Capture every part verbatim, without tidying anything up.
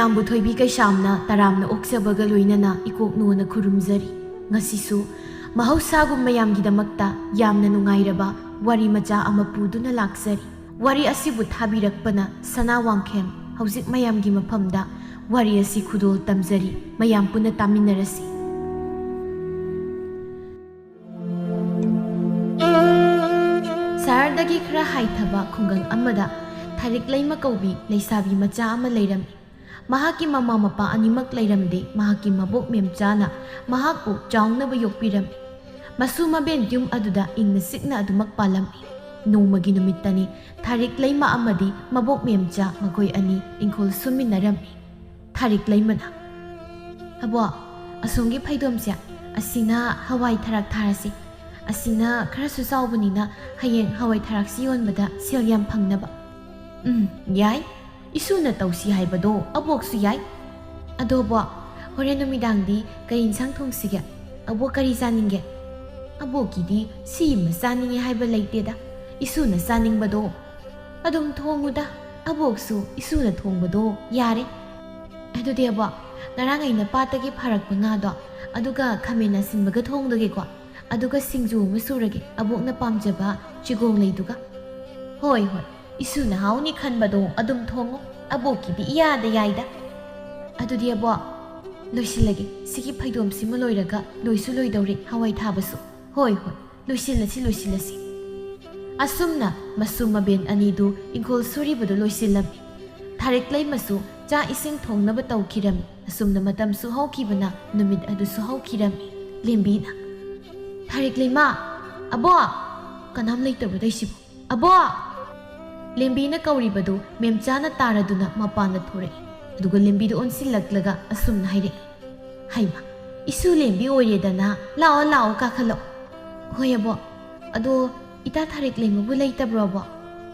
ꯃꯌꯥꯝꯕꯨ ꯊꯣꯏꯕꯤ ꯀꯩꯁꯥꯝꯅ ꯇꯔꯥꯝꯅ ꯑꯣꯛꯆꯕꯒ ꯂꯣꯏꯅꯅ ꯏꯀꯣꯛ ꯅꯣꯅ ꯈꯨꯔꯨꯝꯖꯔꯤ꯫ ꯉꯁꯤꯁꯨ ꯃꯍꯧꯁꯥꯒꯨꯝ ꯃꯌꯥꯝꯒꯤꯗꯃꯛꯇ ꯌꯥꯝꯅ ꯅꯨꯡꯉꯥꯏꯔꯕ ꯋꯥꯔꯤ ꯃꯆꯥ ꯑꯃ ꯄꯨꯗꯨꯅ ꯂꯥꯛꯆꯔꯤ꯫ ꯋꯥꯔꯤ ꯑꯁꯤꯕꯨ ꯊꯥꯕꯤꯔꯛꯄꯅ ꯁꯅꯥ ꯋꯥꯡꯈꯦꯝ꯫ ꯍꯧꯖꯤꯛ ꯃꯌꯥꯝꯒꯤ ꯃꯐꯝꯗ ꯋꯥꯔꯤ ꯑꯁꯤ ꯈꯨꯗꯣꯜ ꯇꯝꯖꯔꯤ꯫ ꯃꯌꯥꯝ ꯄꯨꯟꯅ ꯇꯥꯃꯤꯟꯅꯔꯁꯤ꯫ ꯁꯍꯔꯗꯒꯤ ꯈꯔ ꯍꯥꯏꯊꯕ ꯈꯨꯡꯒꯪ ꯑꯃꯗ ꯊꯥꯔꯤꯛ ꯂꯩꯃ ꯀꯧꯕꯤ ꯂꯩꯁꯥꯕꯤ ꯃꯆꯥ ꯑꯃ ꯂꯩꯔꯝꯃꯤ꯫ ꯃꯍꯥꯛꯀꯤ ꯃꯃꯥ ꯃꯄꯥ ꯑꯅꯤꯃꯛ ꯂꯩꯔꯝꯗꯦ꯫ ꯃꯍꯥꯛꯀꯤ ꯃꯕꯣꯛ ꯃꯦꯝꯆꯥꯅ ꯃꯍꯥꯛꯄꯨ ꯆꯥꯎꯅꯕ ꯌꯣꯛꯄꯤꯔꯝꯃꯤ꯫ ꯃꯁꯨ ꯃꯕꯦꯟ ꯌꯨꯝ ꯑꯗꯨꯗ ꯏꯪꯅ ꯆꯤꯛꯅ ꯑꯗꯨꯃꯛ ꯄꯥꯜꯂꯝꯃꯤ꯫ ꯅꯣꯡꯃꯒꯤ ꯅꯨꯃꯤꯠꯇꯅꯤ ꯊꯥꯔꯤꯛ ꯂꯩꯃ ꯑꯃꯗꯤ ꯃꯕꯣꯛ ꯃꯦꯝꯆꯥ ꯃꯈꯣꯏ ꯑꯅꯤ ꯏꯪꯈꯣꯜ ꯁꯨꯃꯤꯟꯅꯔꯝꯃꯤ꯫ ꯊꯥꯔꯤꯛ ꯂꯩꯃꯅ, "ꯑꯕꯣ, ꯑꯁꯣꯝꯒꯤ ꯐꯩꯗꯣꯝꯁꯦ ꯑꯁꯤꯅ ꯍꯋꯥꯏ ꯊꯔꯥꯛ ꯊꯥꯔꯁꯤ꯫ ꯑꯁꯤꯅ ꯈꯔꯁꯨ ꯆꯥꯎꯕꯅꯤꯅ ꯍꯌꯦꯡ ꯍꯋꯥꯏ ꯊꯔꯥꯛꯁꯤ ꯌꯣꯟꯕꯗ ꯁꯦꯜ ꯌꯥꯝ ꯐꯪꯅꯕ꯫" "ꯎꯝ, ꯌꯥꯏ꯫ ꯏꯁꯨꯅ ꯇꯧꯁꯤ ꯍꯥꯏꯕꯗꯣ ꯑꯕꯣꯛꯁꯨ ꯌꯥꯏ꯫ ꯑꯗꯣ ꯑꯕꯣ, ꯍꯣꯔꯦꯟ ꯅꯨꯃꯤꯗꯥꯡꯗꯤ ꯀꯔꯤ ꯏꯟꯁꯥꯡ ꯊꯣꯡꯁꯤꯒꯦ? ꯑꯕꯣꯛ ꯀꯔꯤ ꯆꯥꯅꯤꯡꯒꯦ?" "ꯑꯕꯣꯛꯀꯤꯗꯤ ꯁꯤ ꯑꯃ ꯆꯥꯅꯤꯡꯉꯦ ꯍꯥꯏꯕ ꯂꯩꯇꯦꯗ꯫ ꯏꯁꯨꯅ ꯆꯥꯅꯤꯡꯕꯗꯣ ꯑꯗꯨꯝ ꯊꯣꯡꯉꯨꯗ꯫ ꯑꯕꯣꯛꯁꯨ ꯏꯁꯨꯅ ꯊꯣꯡꯕꯗꯣ ꯌꯥꯔꯦ꯫ ꯑꯗꯨꯗꯤ ꯑꯕꯣꯛ, ꯉꯔꯥꯡ ꯑꯩꯅ ꯄꯥꯠꯇꯒꯤ ꯐꯥꯔꯛꯄ ꯉꯥꯗꯣ, ꯑꯗꯨꯒ ꯈꯥꯃꯦꯟ ꯑꯁꯤꯟꯕꯒ ꯊꯣꯡꯗꯒꯦꯀꯣ꯫ ꯑꯗꯨꯒ ꯁꯤꯡꯖꯨ ꯑꯃ ꯁꯨꯔꯒꯦ, ꯑꯕꯣꯛꯅ ꯄꯥꯝꯖꯕ ꯆꯤꯒꯣꯡ ꯂꯩꯗꯨꯒ꯫" "ꯍꯣꯏ, ꯍꯣꯏ, ꯏꯁꯨꯅ ꯍꯥꯎꯅꯤ ꯈꯟꯕꯗꯣ ꯑꯗꯨꯝ ꯊꯣꯡꯉꯨ꯫ ꯑꯕꯣꯛꯀꯤꯗꯤ ꯏꯌꯥꯗ ꯌꯥꯏꯗ꯫" "ꯑꯗꯨꯗꯤ ꯑꯕꯣꯛ, ꯂꯣꯏꯁꯤꯜꯂꯒꯦ꯫ ꯁꯤꯒꯤ ꯐꯩꯗꯣꯝꯁꯤꯃ ꯂꯣꯏꯔꯒ ꯂꯣꯏꯁꯨ ꯂꯣꯏꯗꯧꯔꯦ ꯍꯋꯥꯏ ꯊꯥꯕꯁꯨ꯫" "ꯍꯣꯏ, ꯍꯣꯏ, ꯂꯣꯏꯁꯤꯜꯂꯁꯤ, ꯂꯣꯏꯁꯤꯜꯂꯁꯤ꯫" ꯑꯁꯨꯝꯅ ꯃꯁꯨ ꯃꯕꯦꯟ ꯑꯅꯤꯗꯨ ꯏꯪꯈꯣꯜ ꯁꯨꯔꯤꯕꯗꯨ ꯂꯣꯏꯁꯤꯜꯂꯝꯃꯤ꯫ ꯊꯥꯔꯤꯛ ꯂꯩꯃꯁꯨ ꯆꯥꯛ ꯏꯁꯤꯡ ꯊꯣꯡꯅꯕ ꯇꯧꯈꯤꯔꯝꯃꯤ꯫ ꯑꯁꯨꯝꯅ ꯃꯇꯝꯁꯨ ꯍꯧꯈꯤꯕꯅ ꯅꯨꯃꯤꯠ ꯑꯗꯨꯁꯨ ꯍꯧꯈꯤꯔꯝꯃꯤ꯫ ꯂꯦꯝꯕꯤꯅ, "ꯊꯥꯔꯤꯛ ꯂꯩꯃ, ꯑꯕꯣ!" "ꯀꯅꯥꯝ ꯂꯩꯇꯕꯗꯩꯁꯤꯕꯨ꯫ ꯑꯕꯣ!" ꯂꯦꯝꯕꯤꯅ ꯀꯧꯔꯤꯕꯗꯨ ꯃꯦꯝꯆꯥꯅ ꯇꯥꯔꯗꯨꯅ ꯃꯄꯥꯟꯗ ꯊꯣꯔꯛꯏ꯫ ꯑꯗꯨꯒ ꯂꯦꯝꯕꯤꯗ ꯑꯣꯟꯁꯤꯜꯂꯛꯂꯒ ꯑꯁꯨꯝꯅ ꯍꯥꯏꯔꯛꯏ, "ꯍꯩꯃ, ꯏꯁꯨ ꯂꯦꯝꯕꯤ ꯑꯣꯏꯔꯦꯗꯅ꯫ ꯂꯥꯛꯑꯣ, ꯂꯥꯛꯑꯣ, ꯀꯥꯈꯠꯂꯛꯑꯣ꯫" "ꯍꯣꯏ ꯑꯕꯣ꯫ ꯑꯗꯣ ꯏꯇꯥ ꯊꯥꯔꯤꯛ ꯂꯩꯃꯕꯨ ꯂꯩꯇꯕ꯭ꯔꯣ ꯑꯕꯣ?"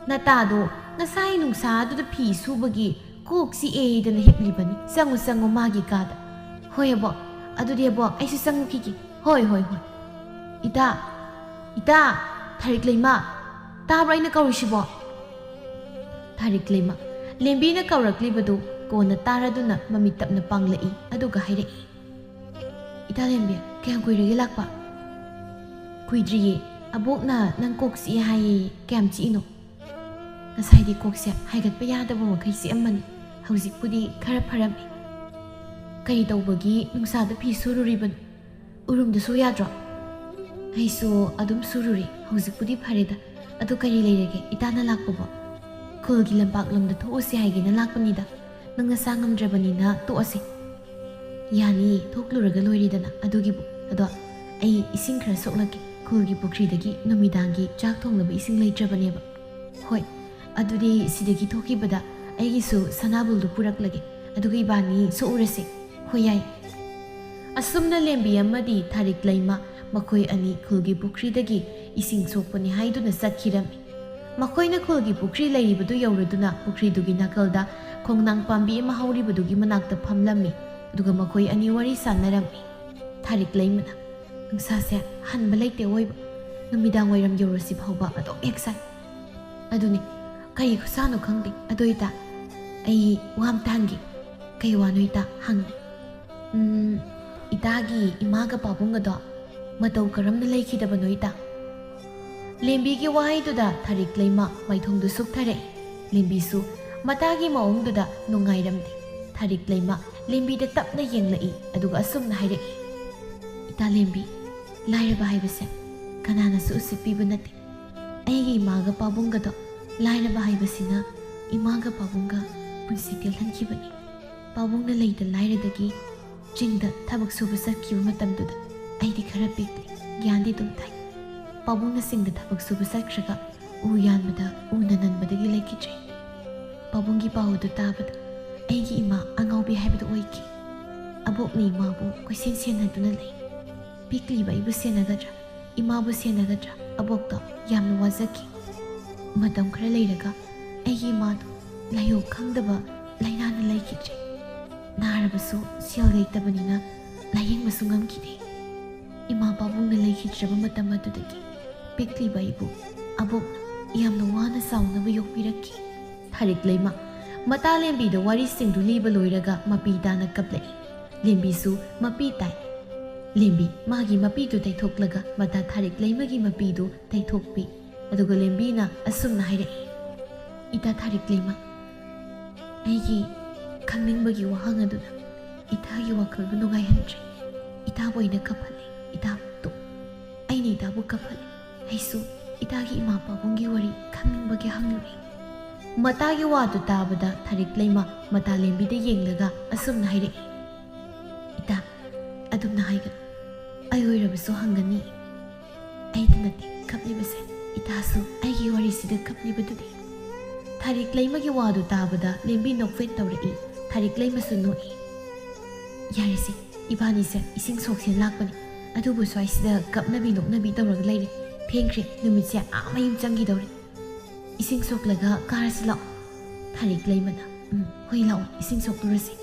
"ꯅꯇꯥꯗꯣ ꯉꯁꯥꯏ ꯅꯨꯡꯁꯥ ꯑꯗꯨꯗ ꯐꯤ ꯁꯨꯕꯒꯤ ꯀꯣꯛ ꯆꯤꯛꯑꯦꯗꯅ ꯍꯤꯞꯂꯤꯕꯅꯤ꯫ ꯆꯪꯉꯨ, ꯆꯪꯉꯨ ꯃꯥꯒꯤ ꯀꯥꯗ꯫" "ꯍꯣꯏ ꯑꯕꯣ꯫ ꯑꯗꯨꯗꯤ ꯑꯕꯣ, ꯑꯩꯁꯨ ꯆꯪꯉꯨꯈꯤꯒꯦ꯫" "ꯍꯣꯏ, ꯍꯣꯏ, ꯍꯣꯏ꯫" "ꯏꯇꯥ, ꯏꯇꯥ, ꯊꯥꯔꯤꯛ ꯂꯩꯃ, ꯇꯥꯕ꯭ꯔꯣ ꯑꯩꯅ ꯀꯧꯔꯤꯁꯤꯕꯣ?" ꯊꯥꯔꯤꯛ ꯂꯩꯃ, ꯂꯦꯝꯕꯤꯅ ꯀꯧꯔꯛꯂꯤꯕꯗꯨ ꯀꯣꯟꯅ ꯇꯥꯔꯗꯨꯅ ꯃꯃꯤꯠ ꯇꯞꯅ ꯄꯥꯡꯂꯛꯏ, ꯑꯗꯨꯒ ꯍꯥꯏꯔꯛꯏ, "ꯏꯇꯥ ꯂꯦꯝꯕꯤ, ꯀꯌꯥꯝ ꯀꯨꯏꯔꯒꯦ ꯂꯥꯛꯄ?" "ꯀꯨꯏꯗ꯭ꯔꯤꯌꯦ꯫ ꯑꯕꯣꯛꯅ ꯅꯪ ꯀꯣꯛ ꯆꯤꯛꯑꯦ ꯍꯥꯏꯌꯦ꯫ ꯀꯌꯥꯝ ꯆꯤꯛꯏꯅꯣ?" "ꯉꯁꯥꯏꯗꯤ ꯀꯣꯛꯁꯦ ꯍꯥꯏꯒꯠꯄ ꯌꯥꯗꯕ ꯃꯈꯩ ꯆꯤꯛꯑꯝꯕꯅꯤ꯫ ꯍꯧꯖꯤꯛꯄꯨꯗꯤ ꯈꯔ ꯐꯔꯝꯃꯤ꯫" "ꯀꯔꯤ ꯇꯧꯕꯒꯤ ꯅꯨꯡꯁꯥꯗ ꯐꯤ ꯁꯨꯔꯨꯔꯤꯕꯅꯣ? ꯎꯔꯨꯝꯗ ꯁꯨ ꯌꯥꯗ꯭ꯔꯣ?" "ꯑꯩꯁꯨ ꯑꯗꯨꯝ ꯁꯨꯔꯨꯔꯦ꯫ ꯍꯧꯖꯤꯛꯄꯨꯗꯤ ꯐꯔꯦꯗ꯫ ꯑꯗꯨ ꯀꯔꯤ ꯂꯩꯔꯒꯦ ꯏꯇꯥꯅ ꯂꯥꯛꯄꯕꯣ?" "ꯈꯨꯜꯒꯤ ꯂꯝꯄꯥꯛꯂꯣꯝꯗ ꯊꯣꯛꯎꯁꯦ ꯍꯥꯏꯒꯦꯅ ꯂꯥꯛꯄꯅꯤꯗ꯫ ꯅꯪ ꯅꯁꯥ ꯉꯝꯗ꯭ꯔꯕꯅꯤꯅ ꯇꯣꯛꯑꯁꯦ꯫" "ꯌꯥꯅꯤꯌꯦ, ꯊꯣꯛꯂꯨꯔꯒ ꯂꯣꯏꯔꯦꯗꯅ ꯑꯗꯨꯒꯤꯕꯨ꯫ ꯑꯗꯣ ꯑꯩ ꯏꯁꯤꯡ ꯈꯔ ꯁꯣꯛꯂꯛꯀꯦ꯫ ꯈꯨꯜꯒꯤ ꯄꯨꯈ꯭ꯔꯤꯗꯒꯤ ꯅꯨꯃꯤꯗꯥꯡꯒꯤ ꯆꯥꯛ ꯊꯣꯡꯅꯕ ꯏꯁꯤꯡ ꯂꯩꯇ꯭ꯔꯕꯅꯦꯕ꯫" "ꯍꯣꯏ, ꯑꯗꯨꯗꯤ ꯁꯤꯗꯒꯤ ꯊꯣꯛꯈꯤꯕꯗ ꯑꯩꯒꯤꯁꯨ ꯁꯅꯥꯕꯨꯜꯗꯨ ꯄꯨꯔꯛꯂꯒꯦ꯫ ꯑꯗꯨꯒ ꯏꯕꯥꯅꯤ ꯁꯣꯛꯎꯔꯁꯦ꯫" "ꯍꯣꯏ, ꯌꯥꯏ꯫" ꯑꯁꯨꯝꯅ ꯂꯦꯝꯕꯤ ꯑꯃꯗꯤ ꯊꯥꯔꯤꯛ ꯂꯩꯃ ꯃꯈꯣꯏ ꯑꯅꯤ ꯈꯨꯜꯒꯤ ꯄꯨꯈ꯭ꯔꯤꯗꯒꯤ ꯏꯁꯤꯡ ꯁꯣꯛꯄꯅꯤ ꯍꯥꯏꯗꯨꯅ ꯆꯠꯈꯤꯔꯝꯃꯤ꯫ ꯃꯈꯣꯏꯅ ꯈꯨꯜꯒꯤ ꯄꯨꯈ꯭ꯔꯤ ꯂꯩꯔꯤꯕꯗꯨ ꯌꯧꯔꯗꯨꯅ ꯄꯨꯈ꯭ꯔꯤꯗꯨꯒꯤ ꯅꯥꯀꯜꯗ ꯈꯣꯡꯅꯥꯡ ꯄꯥꯝꯕꯤ ꯑꯃ ꯍꯧꯔꯤꯕꯗꯨꯒꯤ ꯃꯅꯥꯛꯇ ꯐꯝꯂꯝꯃꯤ꯫ ꯑꯗꯨꯒ ꯃꯈꯣꯏ ꯑꯅꯤ ꯋꯥꯔꯤ ꯁꯥꯟꯅꯔꯝꯃꯤ꯫ ꯊꯥꯔꯤꯛ ꯂꯩꯃꯅ, "ꯅꯨꯡꯁꯥꯁꯦ ꯍꯟꯕ ꯂꯩꯇꯦ ꯑꯣꯏꯕ꯫ ꯅꯨꯃꯤꯗꯥꯡ ꯋꯥꯏꯔꯝ ꯌꯧꯔꯁꯤ ꯐꯥꯎꯕ ꯑꯗꯨꯝ ꯍꯦꯛ ꯁꯥꯏ꯫" "ꯑꯗꯨꯅꯤ, ꯀꯔꯤ ꯈꯨꯠꯁꯥꯅꯣ ꯈꯪꯗꯦ꯫ ꯑꯗꯣ ꯏꯇꯥ, ꯑꯩ ꯋꯥ ꯑꯝꯇ ꯍꯪꯒꯦ꯫" "ꯀꯩ ꯋꯥꯅꯣ ꯏꯇꯥ? ꯍꯪꯉꯨ꯫" "ꯎꯝ, ꯏꯇꯥꯒꯤ ꯏꯃꯥꯒ ꯄꯥꯕꯨꯡꯒꯗꯣ ꯃꯇꯧ ꯀꯔꯝꯅ ꯂꯩꯈꯤꯗꯕꯅꯣ ꯏꯇꯥ?" ꯂꯦꯝꯕꯤꯒꯤ ꯋꯥꯍꯩꯗꯨꯗ ꯊꯥꯔꯤꯛ ꯂꯩꯃ ꯃꯥꯏꯊꯣꯡꯗꯨ ꯁꯨꯛꯊꯔꯛꯏ꯫ ꯂꯦꯝꯕꯤꯁꯨ ꯃꯇꯥꯒꯤ ꯃꯑꯣꯡꯗꯨꯗ ꯅꯨꯡꯉꯥꯏꯔꯝꯗꯦ꯫ ꯊꯥꯔꯤꯛ ꯂꯩꯃ ꯂꯦꯝꯕꯤꯗ ꯇꯞꯅ ꯌꯦꯡꯂꯛꯏ, ꯑꯗꯨꯒ ꯑꯁꯨꯝꯅ ꯍꯥꯏꯔꯛꯏ, "ꯏꯇꯥ ꯂꯦꯝꯕꯤ, ꯂꯥꯏꯔꯕ ꯍꯥꯏꯕꯁꯦ ꯀꯅꯥꯅꯁꯨ ꯎꯁꯤꯠꯄꯤꯕ ꯅꯠꯇꯦ꯫ ꯑꯩꯒꯤ ꯏꯃꯥꯒ ꯄꯥꯕꯨꯡꯒꯗꯣ ꯂꯥꯏꯔꯕ ꯍꯥꯏꯕꯁꯤꯅ ꯏꯃꯥꯒ ꯄꯥꯕꯨꯡꯒ ꯄꯨꯟꯁꯤ ꯇꯦꯜꯍꯟꯈꯤꯕꯅꯤ꯫ ꯄꯥꯕꯨꯡꯅ ꯂꯩꯇ ꯂꯥꯏꯔꯗꯒꯤ ꯆꯤꯡꯗ ꯊꯕꯛ ꯁꯨꯕ ꯆꯠꯈꯤꯕ ꯃꯇꯝꯗꯨꯗ ꯑꯩꯗꯤ ꯈꯔ ꯄꯤꯛꯂꯤ, ꯒ꯭ꯌꯥꯟꯗꯤ ꯑꯗꯨꯝ ꯇꯥꯏ꯫ ꯄꯥꯕꯨꯡꯅ ꯆꯤꯡꯗ ꯊꯕꯛ ꯁꯨꯕ ꯆꯠꯈ꯭ꯔꯒ ꯎ ꯌꯥꯟꯕꯗ ꯎꯅ ꯅꯟꯕꯗꯒꯤ ꯂꯩꯈꯤꯗ꯭ꯔꯦ꯫ ꯄꯥꯕꯨꯡꯒꯤ ꯄꯥꯎ ꯑꯗꯨ ꯇꯥꯕꯗ ꯑꯩꯒꯤ ꯏꯃꯥ ꯑꯉꯥꯎꯕꯤ ꯍꯥꯏꯕꯗꯨ ꯑꯣꯏꯈꯤ꯫ ꯑꯕꯣꯛꯅ ꯏꯃꯥꯕꯨ ꯀꯣꯏꯁꯦꯟ ꯁꯦꯟꯅꯗꯨꯅ ꯂꯩ꯫ ꯄꯤꯛꯂꯤꯕ ꯑꯩꯕꯨ ꯁꯦꯟꯅꯒꯗ꯭ꯔꯥ, ꯏꯃꯥꯕꯨ ꯁꯦꯟꯅꯒꯗ꯭ꯔꯥ, ꯑꯕꯣꯛꯇꯣ ꯌꯥꯝꯅ ꯋꯥꯖꯈꯤ꯫ ꯃꯇꯝ ꯈꯔ ꯂꯩꯔꯒ ꯑꯩꯒꯤ ꯏꯃꯥꯗꯣ ꯂꯥꯏꯑꯣꯡ ꯈꯪꯗꯕ ꯂꯥꯏꯅꯥꯅ ꯂꯩꯈꯤꯗ꯭ꯔꯦ꯫ ꯅꯥꯔꯕꯁꯨ ꯁꯦꯜ ꯂꯩꯇꯕꯅꯤꯅ ꯂꯥꯏꯌꯦꯡꯕꯁꯨ ꯉꯝꯈꯤꯗꯦ꯫ ꯏꯃꯥ ꯄꯥꯕꯨꯡꯅ ꯂꯩꯈꯤꯗ꯭ꯔꯕ ꯃꯇꯝ ꯑꯗꯨꯗꯒꯤ ꯄꯤꯛꯂꯤꯕ ꯑꯩꯕꯨ ꯑꯕꯣꯛꯅ ꯌꯥꯝꯅ ꯋꯥꯅ ꯆꯥꯎꯅꯕ ꯌꯣꯛꯄꯤꯔꯛꯈꯤ꯫" ꯊꯥꯔꯤꯛ ꯂꯩꯃ ꯃꯇꯥ ꯂꯦꯝꯕꯤꯗ ꯋꯥꯔꯤꯁꯤꯡꯗꯨ ꯂꯤꯕ ꯂꯣꯏꯔꯒ ꯃꯄꯤ ꯇꯥꯅ ꯀꯞꯂꯛꯏ꯫ ꯂꯦꯝꯕꯤꯁꯨ ꯃꯄꯤ ꯇꯥꯏ꯫ ꯂꯦꯝꯕꯤ ꯃꯥꯒꯤ ꯃꯄꯤꯗꯨ ꯇꯩꯊꯣꯛꯂꯒ ꯃꯇꯥ ꯊꯥꯔꯤꯛ ꯂꯩꯃꯒꯤ ꯃꯄꯤꯗꯨ ꯇꯩꯊꯣꯛꯄꯤ꯫ ꯑꯗꯨꯒ ꯂꯦꯝꯕꯤꯅ ꯑꯁꯨꯝꯅ ꯍꯥꯏꯔꯛꯏ, "ꯏꯇꯥ ꯊꯥꯔꯤꯛ ꯂꯩꯃ, ꯑꯩꯒꯤ ꯈꯪꯅꯤꯡꯕꯒꯤ ꯋꯥꯍꯪ ꯑꯗꯨꯅ ꯏꯇꯥꯒꯤ ꯋꯥꯈꯜꯕꯨ ꯅꯨꯡꯉꯥꯏꯍꯟꯗ꯭ꯔꯦ꯫ ꯏꯇꯥꯕꯨ ꯑꯩꯅ ꯀꯞꯍꯜꯂꯦ꯫ ꯏꯇꯥꯕꯨ ꯑꯩꯅ ꯏꯇꯥꯕꯨ ꯀꯞꯍꯜꯂꯦ꯫ ꯑꯩꯁꯨ ꯏꯇꯥꯒꯤ ꯏꯃꯥ ꯄꯥꯕꯨꯡꯒꯤ ꯋꯥꯔꯤ ꯈꯪꯅꯤꯡꯕꯒꯤ ꯍꯪꯂꯨꯔꯦ꯫" ꯃꯇꯥꯒꯤ ꯋꯥꯗꯨ ꯇꯥꯕꯗ ꯊꯥꯔꯤꯛ ꯂꯩꯃ ꯃꯇꯥ ꯂꯦꯝꯕꯤꯗ ꯌꯦꯡꯂꯒ ꯑꯁꯨꯝꯅ ꯍꯥꯏꯔꯛꯏ, "ꯏꯇꯥ, ꯑꯗꯨꯝꯅ ꯍꯥꯏꯒꯅꯨ꯫ ꯑꯩ ꯑꯣꯏꯔꯕꯁꯨ ꯍꯪꯒꯅꯤ꯫ ꯑꯩꯗ ꯅꯠꯇꯦ ꯀꯞꯂꯤꯕꯁꯦ, ꯏꯇꯥꯁꯨ ꯑꯩꯒꯤ ꯋꯥꯔꯤꯁꯤꯗ ꯀꯞꯂꯤꯕꯗꯨꯗꯤ꯫" ꯊꯥꯔꯤꯛ ꯂꯩꯃꯒꯤ ꯋꯥꯗꯨ ꯇꯥꯕꯗ ꯂꯦꯝꯕꯤ ꯅꯣꯛꯐꯦꯠ ꯇꯧꯔꯛꯏ꯫ ꯊꯥꯔꯤꯛ ꯂꯩꯃꯁꯨ ꯅꯣꯛꯏ꯫ "ꯌꯥꯔꯦꯁꯦ, ꯏꯕꯥꯅꯤꯁꯦ ꯏꯁꯤꯡ ꯁꯣꯛꯁꯦ ꯂꯥꯛꯄꯅꯤ, ꯑꯗꯨꯕꯨ ꯁ꯭ꯋꯥꯏꯁꯤꯗ ꯀꯞꯅꯕꯤ ꯅꯣꯛꯅꯕꯤ ꯇꯧꯔꯒ ꯂꯩꯔꯦ꯫ ꯊꯦꯡꯈ꯭ꯔꯦ, ꯅꯨꯃꯤꯠꯁꯦ ꯑꯥ ꯃꯌꯨꯝ ꯆꯪꯈꯤꯗꯧꯔꯦ꯫ ꯏꯁꯤꯡ ꯁꯣꯛꯂꯒ ꯀꯥꯔꯁꯤ ꯂꯥꯛꯑꯣ꯫" ꯊꯥꯔꯤꯛ ꯂꯩꯃꯅ, "ꯎꯝ, ꯍꯣꯏ, ꯂꯥꯛꯑꯣ, ꯏꯁꯤꯡ ꯁꯣꯛꯂꯨꯔꯁꯤ꯫"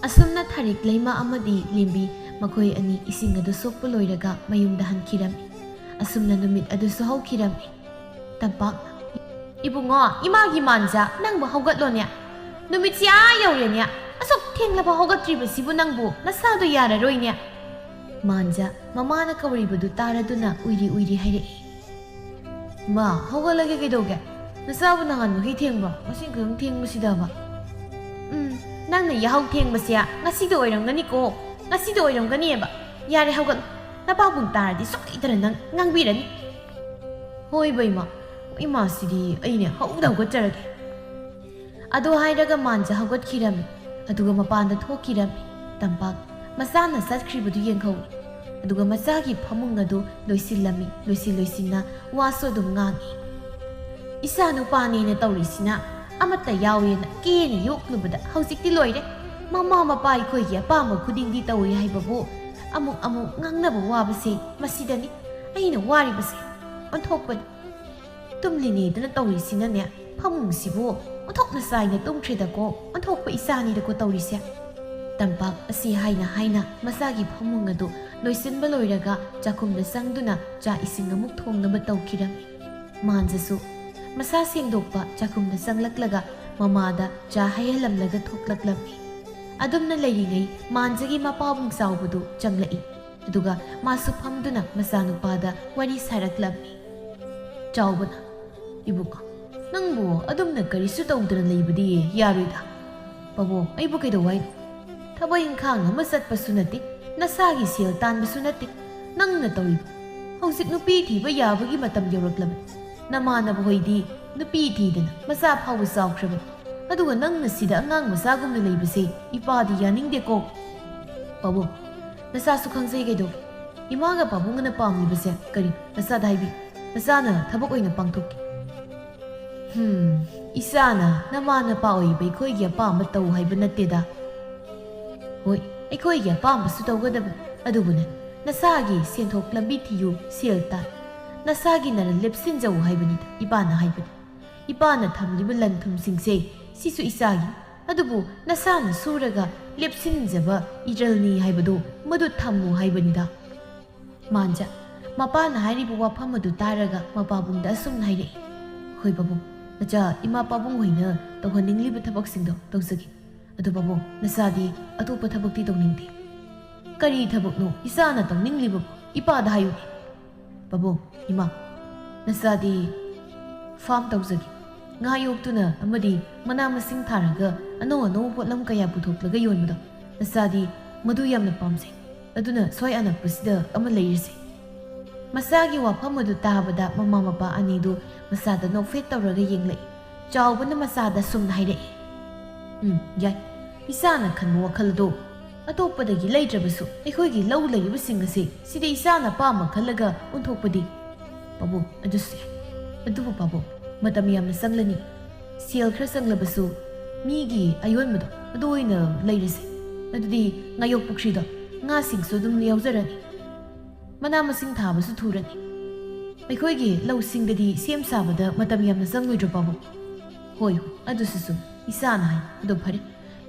ꯑꯁꯨꯝꯅ ꯊꯥꯔꯤꯛ ꯂꯩꯃ ꯑꯃꯗꯤ ꯂꯦꯝꯕꯤ ꯃꯈꯣꯏ ꯑꯅꯤ ꯏꯁꯤꯡ ꯑꯗꯨ ꯁꯣꯛꯄ ꯂꯣꯏꯔꯒ ꯃꯌꯨꯝꯗ ꯍꯟꯈꯤꯔꯝꯃꯤ꯫ ꯑꯁꯨꯝꯅ ꯅꯨꯃꯤꯠ ꯑꯗꯨꯁꯨ ꯍꯧꯈꯤꯔꯝꯃꯤ꯫ ꯇꯝꯄꯥꯛ, "ꯏꯕꯨꯡꯉꯣ, ꯏꯃꯥꯒꯤ ꯃꯥꯟꯖ, ꯅꯪꯕꯨ ꯍꯧꯒꯠꯂꯣꯅꯦ꯫ ꯅꯨꯃꯤꯠꯁꯤ ꯑꯥ ꯌꯧꯔꯦꯅꯦ꯫ ꯑꯁꯨꯛ ꯊꯦꯡꯂꯕ ꯍꯧꯒꯠꯇ꯭ꯔꯤꯕꯁꯤꯕꯨ ꯅꯪꯕꯨ ꯅꯁꯥꯗꯣ ꯌꯥꯔꯔꯣꯏꯅꯦ꯫" ꯃꯥꯟꯖ ꯃꯃꯥꯅ ꯀꯧꯔꯤꯕꯗꯨ ꯇꯥꯔꯗꯨꯅ ꯎꯏꯔꯤ ꯎꯏꯔꯤ ꯍꯥꯏꯔꯛꯏ꯫ "ꯃꯥ, ꯍꯧꯒꯠꯂꯒꯦ ꯀꯩꯗꯧꯒꯦ? ꯅꯆꯥꯕꯨ ꯅꯍꯥꯟ ꯃꯈꯩ ꯊꯦꯡꯕ꯭ꯔꯣ? ꯉꯁꯤ ꯈꯛꯇꯪ ꯊꯦꯡꯕꯁꯤꯗꯕ?" "ꯎꯝ, ꯅꯪꯅ ꯌꯥꯍꯧ ꯊꯦꯡꯕꯁꯦ ꯉꯁꯤꯗ ꯑꯣꯏꯔꯝꯒꯅꯤꯀꯣ, ꯉꯁꯤꯗ ꯑꯣꯏꯔꯝꯒꯅꯤꯑꯕ꯫ ꯌꯥꯔꯦ, ꯍꯧꯒꯠꯂꯣ꯫ ꯅꯄꯥꯕꯨꯡ ꯇꯥꯔꯗꯤ ꯁꯣꯏꯗꯅ ꯅꯪ ꯉꯥꯡꯕꯤꯔꯅꯤ꯫" "ꯍꯣꯏꯕ ꯏꯃꯥ, ꯏꯃꯥꯁꯤꯗꯤ ꯑꯩꯅꯦ ꯍꯧꯗ ꯍꯧꯒꯠꯆꯔꯒꯦ꯫" ꯑꯗꯨ ꯍꯥꯏꯔꯒ ꯃꯥꯟꯖ ꯍꯧꯒꯠꯈꯤꯔꯝꯃꯤ, ꯑꯗꯨꯒ ꯃꯄꯥꯟꯗ ꯊꯣꯛꯈꯤꯔꯝꯃꯤ꯫ ꯇꯝꯄꯥꯛ, ꯃꯆꯥꯅ ꯆꯠꯈ꯭ꯔꯤꯕꯗꯨ ꯌꯦꯡꯍꯧꯏ, ꯑꯗꯨꯒ ꯃꯆꯥꯒꯤ ꯐꯃꯨꯡ ꯑꯗꯨ ꯂꯣꯏꯁꯤꯜꯂꯝꯃꯤ꯫ ꯂꯣꯏꯁꯤꯟ ꯂꯣꯏꯁꯤꯟꯅ ꯋꯥꯁꯨ ꯑꯗꯨꯝ ꯉꯥꯡꯏ꯫ "ꯏꯆꯥ ꯅꯨꯄꯥꯅꯦꯅ ꯇꯧꯔꯤꯁꯤꯅ ꯑꯃꯠꯇ ꯌꯥꯎꯋꯦꯅ ꯀꯦꯅ ꯌꯣꯛꯂꯨꯕꯗ ꯍꯧꯖꯤꯛꯇꯤ ꯂꯣꯏꯔꯦ꯫ ꯃꯃꯥ ꯃꯄꯥ ꯑꯩꯈꯣꯏꯒꯤ ꯑꯄꯥꯝꯕ ꯈꯨꯗꯤꯡꯗꯤ ꯇꯧꯏ ꯍꯥꯏꯕꯕꯨ ꯑꯃꯨꯛ ꯑꯃꯨꯛ ꯉꯥꯡꯅꯕ ꯋꯥꯕꯁꯦ ꯃꯁꯤꯗꯅꯤ ꯑꯩꯅ ꯋꯥꯔꯤꯕꯁꯦ꯫ ꯑꯣꯟꯊꯣꯛꯄꯅꯤ꯫ ꯇꯨꯝꯂꯤꯅꯦꯗꯅ ꯇꯧꯔꯤꯁꯤꯅꯅꯦ, ꯐꯃꯨꯡꯁꯤꯕꯨ ꯑꯣꯟꯊꯣꯛꯅ ꯆꯥꯏꯅ ꯇꯨꯝꯈ꯭ꯔꯦꯗꯀꯣ, ꯑꯣꯟꯊꯣꯛꯄ ꯏꯆꯥꯅꯤꯗꯀꯣ ꯇꯧꯔꯤꯁꯦ꯫" ꯇꯝꯄꯥꯛ ꯑꯁꯤ ꯍꯥꯏꯅ ꯍꯥꯏꯅ ꯃꯆꯥꯒꯤ ꯐꯃꯨꯡ ꯑꯗꯨ ꯂꯣꯏꯁꯤꯟꯕ ꯂꯣꯏꯔꯒ ꯆꯥꯛꯈꯨꯝꯗ ꯆꯪꯗꯨꯅ ꯆꯥꯛ ꯏꯁꯤꯡ ꯑꯃꯨꯛ ꯊꯣꯡꯅꯕ ꯇꯧꯈꯤꯔꯝꯃꯤ꯫ ꯃꯥꯟꯖꯁꯨ ꯃꯁꯥ ꯁꯦꯡꯗꯣꯛꯄ ꯆꯥꯛꯈꯨꯝꯗ ꯆꯪꯂꯛꯂꯒ ꯃꯃꯥꯗ ꯆꯥ ꯍꯩꯍꯜꯂꯝꯂꯒ ꯊꯣꯛꯂꯛꯂꯝꯃꯤ꯫ ꯑꯗꯨꯝꯅ ꯂꯩꯔꯤꯉꯩ ꯃꯥꯟꯖꯒꯤ ꯃꯄꯥꯕꯨꯡ ꯆꯥꯎꯕꯗꯨ ꯆꯪꯂꯛꯏ꯫ ꯑꯗꯨꯒ ꯃꯥꯁꯨ ꯐꯝꯗꯨꯅ ꯃꯆꯥꯅꯨꯄꯥꯗ ꯋꯥꯔꯤ ꯁꯥꯔꯛꯂꯝꯃꯤ꯫ ꯆꯥꯎꯕꯅ, "ꯏꯕꯨꯡꯉꯣ, ꯅꯪꯕꯨ ꯑꯗꯨꯝꯅ ꯀꯔꯤꯁꯨ ꯇꯧꯗꯅ ꯂꯩꯕꯗꯤ ꯌꯥꯔꯣꯏꯗ꯫ ꯄꯥꯕꯨꯡ, ꯑꯩꯕꯨ ꯀꯩꯗꯧ ꯍꯥꯏꯅꯣ? ꯊꯕꯛ ꯏꯪꯈꯥꯡ ꯑꯃ ꯆꯠꯄꯁꯨ ꯅꯠꯇꯦ, ꯅꯁꯥꯒꯤ ꯁꯦꯜ ꯇꯥꯟꯕꯁꯨ ꯅꯠꯇꯦ꯫ ꯅꯪꯅ ꯇꯧꯔꯤꯕ, ꯍꯧꯖꯤꯛ ꯅꯨꯄꯤ ꯊꯤꯕ ꯌꯥꯕꯒꯤ ꯃꯇꯝ ꯌꯧꯔꯛꯂꯕꯅꯤ꯫ ꯅꯃꯥꯟꯅꯕ ꯍꯣꯏꯗꯤ ꯅꯨꯄꯤ ꯊꯤꯗꯅ ꯃꯆꯥ ꯐꯥꯎꯕ ꯆꯥꯎꯈ꯭ꯔꯕꯅꯤ꯫ ꯑꯗꯨꯒ ꯅꯪꯅ ꯁꯤꯗ ꯑꯉꯥꯡ ꯃꯆꯥꯒꯨꯝꯅ ꯂꯩꯕꯁꯦ ꯏꯄꯥꯗꯤ ꯌꯥꯅꯤꯡꯗꯦꯀꯣ꯫ ꯄꯥꯕꯨꯡ, ꯅꯁꯥꯁꯨ ꯈꯪꯖꯩ ꯀꯩꯗꯧ? ꯏꯃꯥꯒ ꯄꯥꯕꯨꯡꯒꯅ ꯄꯥꯝꯂꯤꯕꯁꯦ ꯀꯔꯤ? ꯅꯁꯥꯗ ꯍꯥꯏꯕꯤ꯫ ꯅꯁꯥꯅ ꯊꯕꯛ ꯑꯣꯏꯅ ꯄꯥꯡꯊꯣꯛꯀꯦ꯫" "ꯍꯝ, ꯏꯆꯥꯅ ꯅꯃꯥ ꯅꯄꯥ ꯑꯣꯏꯕ ꯑꯩꯈꯣꯏꯒꯤ ꯑꯄꯥꯝꯕ ꯇꯧ ꯍꯥꯏꯕ ꯅꯠꯇꯦꯗ꯫ ꯍꯣꯏ, ꯑꯩꯈꯣꯏꯒꯤ ꯑꯄꯥꯝꯕꯁꯨ ꯇꯧꯒꯗꯕꯅꯤ, ꯑꯗꯨꯕꯨꯅꯦ, ꯅꯁꯥꯒꯤ ꯁꯦꯟꯊꯣꯛ ꯂꯝꯕꯤ ꯊꯤꯌꯨ, ꯁꯦꯜ ꯇꯥꯟ꯫ ꯅꯁꯥꯒꯤ ꯅꯔꯜ ꯂꯦꯞꯁꯤꯟꯖꯧ ꯍꯥꯏꯕꯅꯤꯗ ꯏꯄꯥꯅ ꯍꯥꯏꯕꯅꯤ꯫ ꯏꯄꯥꯅ ꯊꯝꯂꯤꯕ ꯂꯟ ꯊꯨꯝꯁꯤꯡꯁꯦ, ꯁꯤꯁꯨ ꯏꯆꯥꯒꯤ꯫ ꯑꯗꯨꯕꯨ ꯅꯁꯥꯅ ꯁꯨꯔꯒ ꯂꯦꯞꯁꯤꯟꯖꯕ ꯏꯔꯜꯅꯤ ꯍꯥꯏꯕꯗꯨ ꯃꯗꯨ ꯊꯝꯃꯨ ꯍꯥꯏꯕꯅꯤꯗ꯫" ꯃꯥꯟꯖ, ꯃꯄꯥꯅ ꯍꯥꯏꯔꯤꯕ ꯋꯥꯐꯝ ꯑꯗꯨ ꯇꯥꯔꯒ ꯃꯄꯥꯕꯨꯡꯗ ꯑꯁꯨꯝꯅ ꯍꯥꯏꯔꯛꯏ, "ꯍꯣꯏ ꯄꯥꯕꯨꯡ, ꯃꯆꯥ ꯏꯃꯥ ꯄꯥꯕꯨꯡ ꯍꯣꯏꯅ ꯇꯧꯍꯟꯅꯤꯡꯂꯤꯕ ꯊꯕꯛꯁꯤꯡꯗꯣ ꯇꯧꯖꯒꯦ꯫ ꯑꯗꯨ ꯄꯥꯕꯨꯡ, ꯅꯆꯥꯗꯤ ꯑꯇꯣꯞꯄ ꯊꯕꯛꯇꯤ ꯇꯧꯅꯤꯡꯗꯦ꯫" "ꯀꯔꯤ ꯊꯕꯛꯅꯣ ꯏꯆꯥꯅ ꯇꯧꯅꯤꯡꯂꯤꯕꯕꯨ? ꯏꯄꯥꯗ ꯍꯥꯏꯌꯨꯅꯦ꯫" "ꯄꯥꯕꯨꯡ, ꯏꯃꯥ, ꯅꯆꯥꯗꯤ ꯐꯥꯔꯝ ꯇꯧꯖꯒꯦ꯫ ꯉꯥ ꯌꯣꯛꯇꯨꯅ ꯑꯃꯗꯤ ꯃꯅꯥ ꯃꯁꯤꯡ ꯊꯥꯔꯒ ꯑꯅꯧ ꯑꯅꯧꯕ ꯄꯣꯠꯂꯝ ꯀꯌꯥ ꯄꯨꯊꯣꯛꯂꯒ ꯌꯣꯟꯕꯗꯣ, ꯅꯆꯥꯗꯤ ꯃꯗꯨ ꯌꯥꯝꯅ ꯄꯥꯝꯖꯩ꯫ ꯑꯗꯨꯅ ꯁ꯭ꯋꯥꯏ ꯑꯅꯛꯄꯁꯤꯗ ꯑꯃ ꯂꯩꯔꯁꯦ꯫" ꯃꯆꯥꯒꯤ ꯋꯥꯐꯝ ꯑꯗꯨ ꯇꯥꯕꯗ ꯃꯃꯥ ꯃꯄꯥ ꯑꯅꯤꯗꯨ ꯃꯆꯥꯗ ꯅꯣꯛꯐꯦꯠ ꯇꯧꯔꯒ ꯌꯦꯡꯂꯛꯏ꯫ ꯆꯥꯎꯕꯅ ꯃꯆꯥꯗ ꯁꯨꯝꯅ ꯍꯥꯏꯔꯛꯏ, "ꯎꯝ, ꯌꯥꯏ꯫ ꯏꯆꯥꯅ ꯈꯟꯕ ꯋꯥꯈꯜ ꯑꯗꯨ ꯑꯇꯣꯞꯄꯗꯒꯤ ꯂꯩꯇ꯭ꯔꯕꯁꯨ ꯑꯩꯈꯣꯏꯒꯤ ꯂꯧ ꯂꯩꯔꯤꯕꯁꯤꯡ ꯑꯁꯤ ꯁꯤꯗ ꯏꯆꯥꯅ ꯑꯄꯥꯝꯕ ꯈꯜꯂꯒ ꯑꯣꯟꯊꯣꯛꯄꯗꯤ?" "ꯄꯥꯕꯨꯡ, ꯑꯗꯨꯁꯨ ꯌꯥꯏ꯫ ꯑꯗꯨꯕꯨ ꯄꯥꯕꯨꯡ, ꯃꯇꯝ ꯌꯥꯝꯅ ꯆꯪꯂꯅꯤ꯫ ꯁꯦꯜ ꯈꯔ ꯆꯪꯂꯕꯁꯨ ꯃꯤꯒꯤ ꯑꯌꯣꯟꯕꯗꯣ ꯑꯗꯨ ꯑꯣꯏꯅ ꯂꯩꯔꯁꯦ꯫ ꯑꯗꯨꯗꯤ ꯉꯥꯌꯣꯛ ꯄꯨꯈ꯭ꯔꯤꯗꯣ ꯉꯥꯁꯤꯡꯁꯨ ꯑꯗꯨꯝ ꯌꯥꯎꯖꯔꯅꯤ꯫ ꯃꯅꯥ ꯃꯁꯤꯡ ꯊꯥꯕꯁꯨ ꯊꯨꯔꯅꯤ꯫ ꯑꯩꯈꯣꯏꯒꯤ ꯂꯧꯁꯤꯡꯗꯗꯤ ꯁꯦꯝ ꯁꯥꯕꯗ ꯃꯇꯝ ꯌꯥꯝꯅ ꯆꯪꯂꯣꯏꯗ꯭ꯔꯣ ꯄꯥꯕꯨꯡ?" "ꯍꯣꯏ, ꯍꯣꯏ, ꯑꯗꯨꯁꯨ ꯆꯨꯝ꯫ ꯏꯆꯥꯅ ꯍꯥꯏ꯫ ꯑꯗꯣ ꯐꯔꯦ,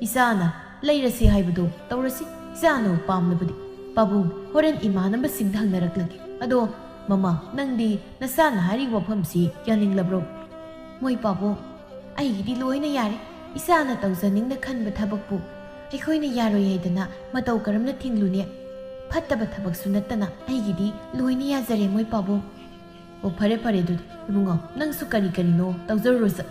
ꯏꯆꯥꯅ ꯂꯩꯔꯁꯤ ꯍꯥꯏꯕꯗꯣ ꯇꯧꯔꯁꯤ꯫ ꯏꯆꯥꯅ ꯄꯥꯝꯂꯕꯗꯤ꯫ ꯄꯥꯕꯨꯡ, ꯍꯣꯔꯦꯟ ꯏꯃꯥꯟꯅꯕꯁꯤꯡꯗ ꯍꯪꯅꯔꯛꯂꯒꯦ꯫ ꯑꯗꯣ ꯃꯃꯥ, ꯅꯪꯗꯤ ꯅꯆꯥꯅ ꯍꯥꯏꯔꯤꯕ ꯋꯥꯐꯝꯁꯤ ꯌꯥꯅꯤꯡꯂꯕ꯭ꯔꯣ?" "ꯃꯣꯏ ꯄꯥꯕꯨꯡ, ꯑꯩꯒꯤꯗꯤ ꯂꯣꯏꯅ ꯌꯥꯔꯦ꯫ ꯏꯆꯥꯅ ꯇꯧꯖꯅꯤꯡꯅ ꯈꯟꯕ ꯊꯕꯛꯄꯨ ꯑꯩꯈꯣꯏꯅ ꯌꯥꯔꯣꯏ ꯍꯥꯏꯗꯅ ꯃꯇꯧ ꯀꯔꯝꯅ ꯊꯤꯡꯂꯨꯅꯤ? ꯐꯠꯇꯕ ꯊꯕꯛꯁꯨ ꯅꯠꯇꯅ ꯑꯩꯒꯤꯗꯤ ꯂꯣꯏꯅ ꯌꯥꯖꯔꯦ ꯃꯣꯏ ꯄꯥꯕꯨꯡ꯫ ꯑꯣ, ꯐꯔꯦ ꯐꯔꯦ, ꯑꯗꯨꯗꯤ ꯏꯕꯨꯡꯉꯣ, ꯅꯪꯁꯨ ꯀꯔꯤ ꯀꯔꯤꯅꯣ ꯇꯧꯖꯔꯨꯔꯣ ꯆꯠ꯫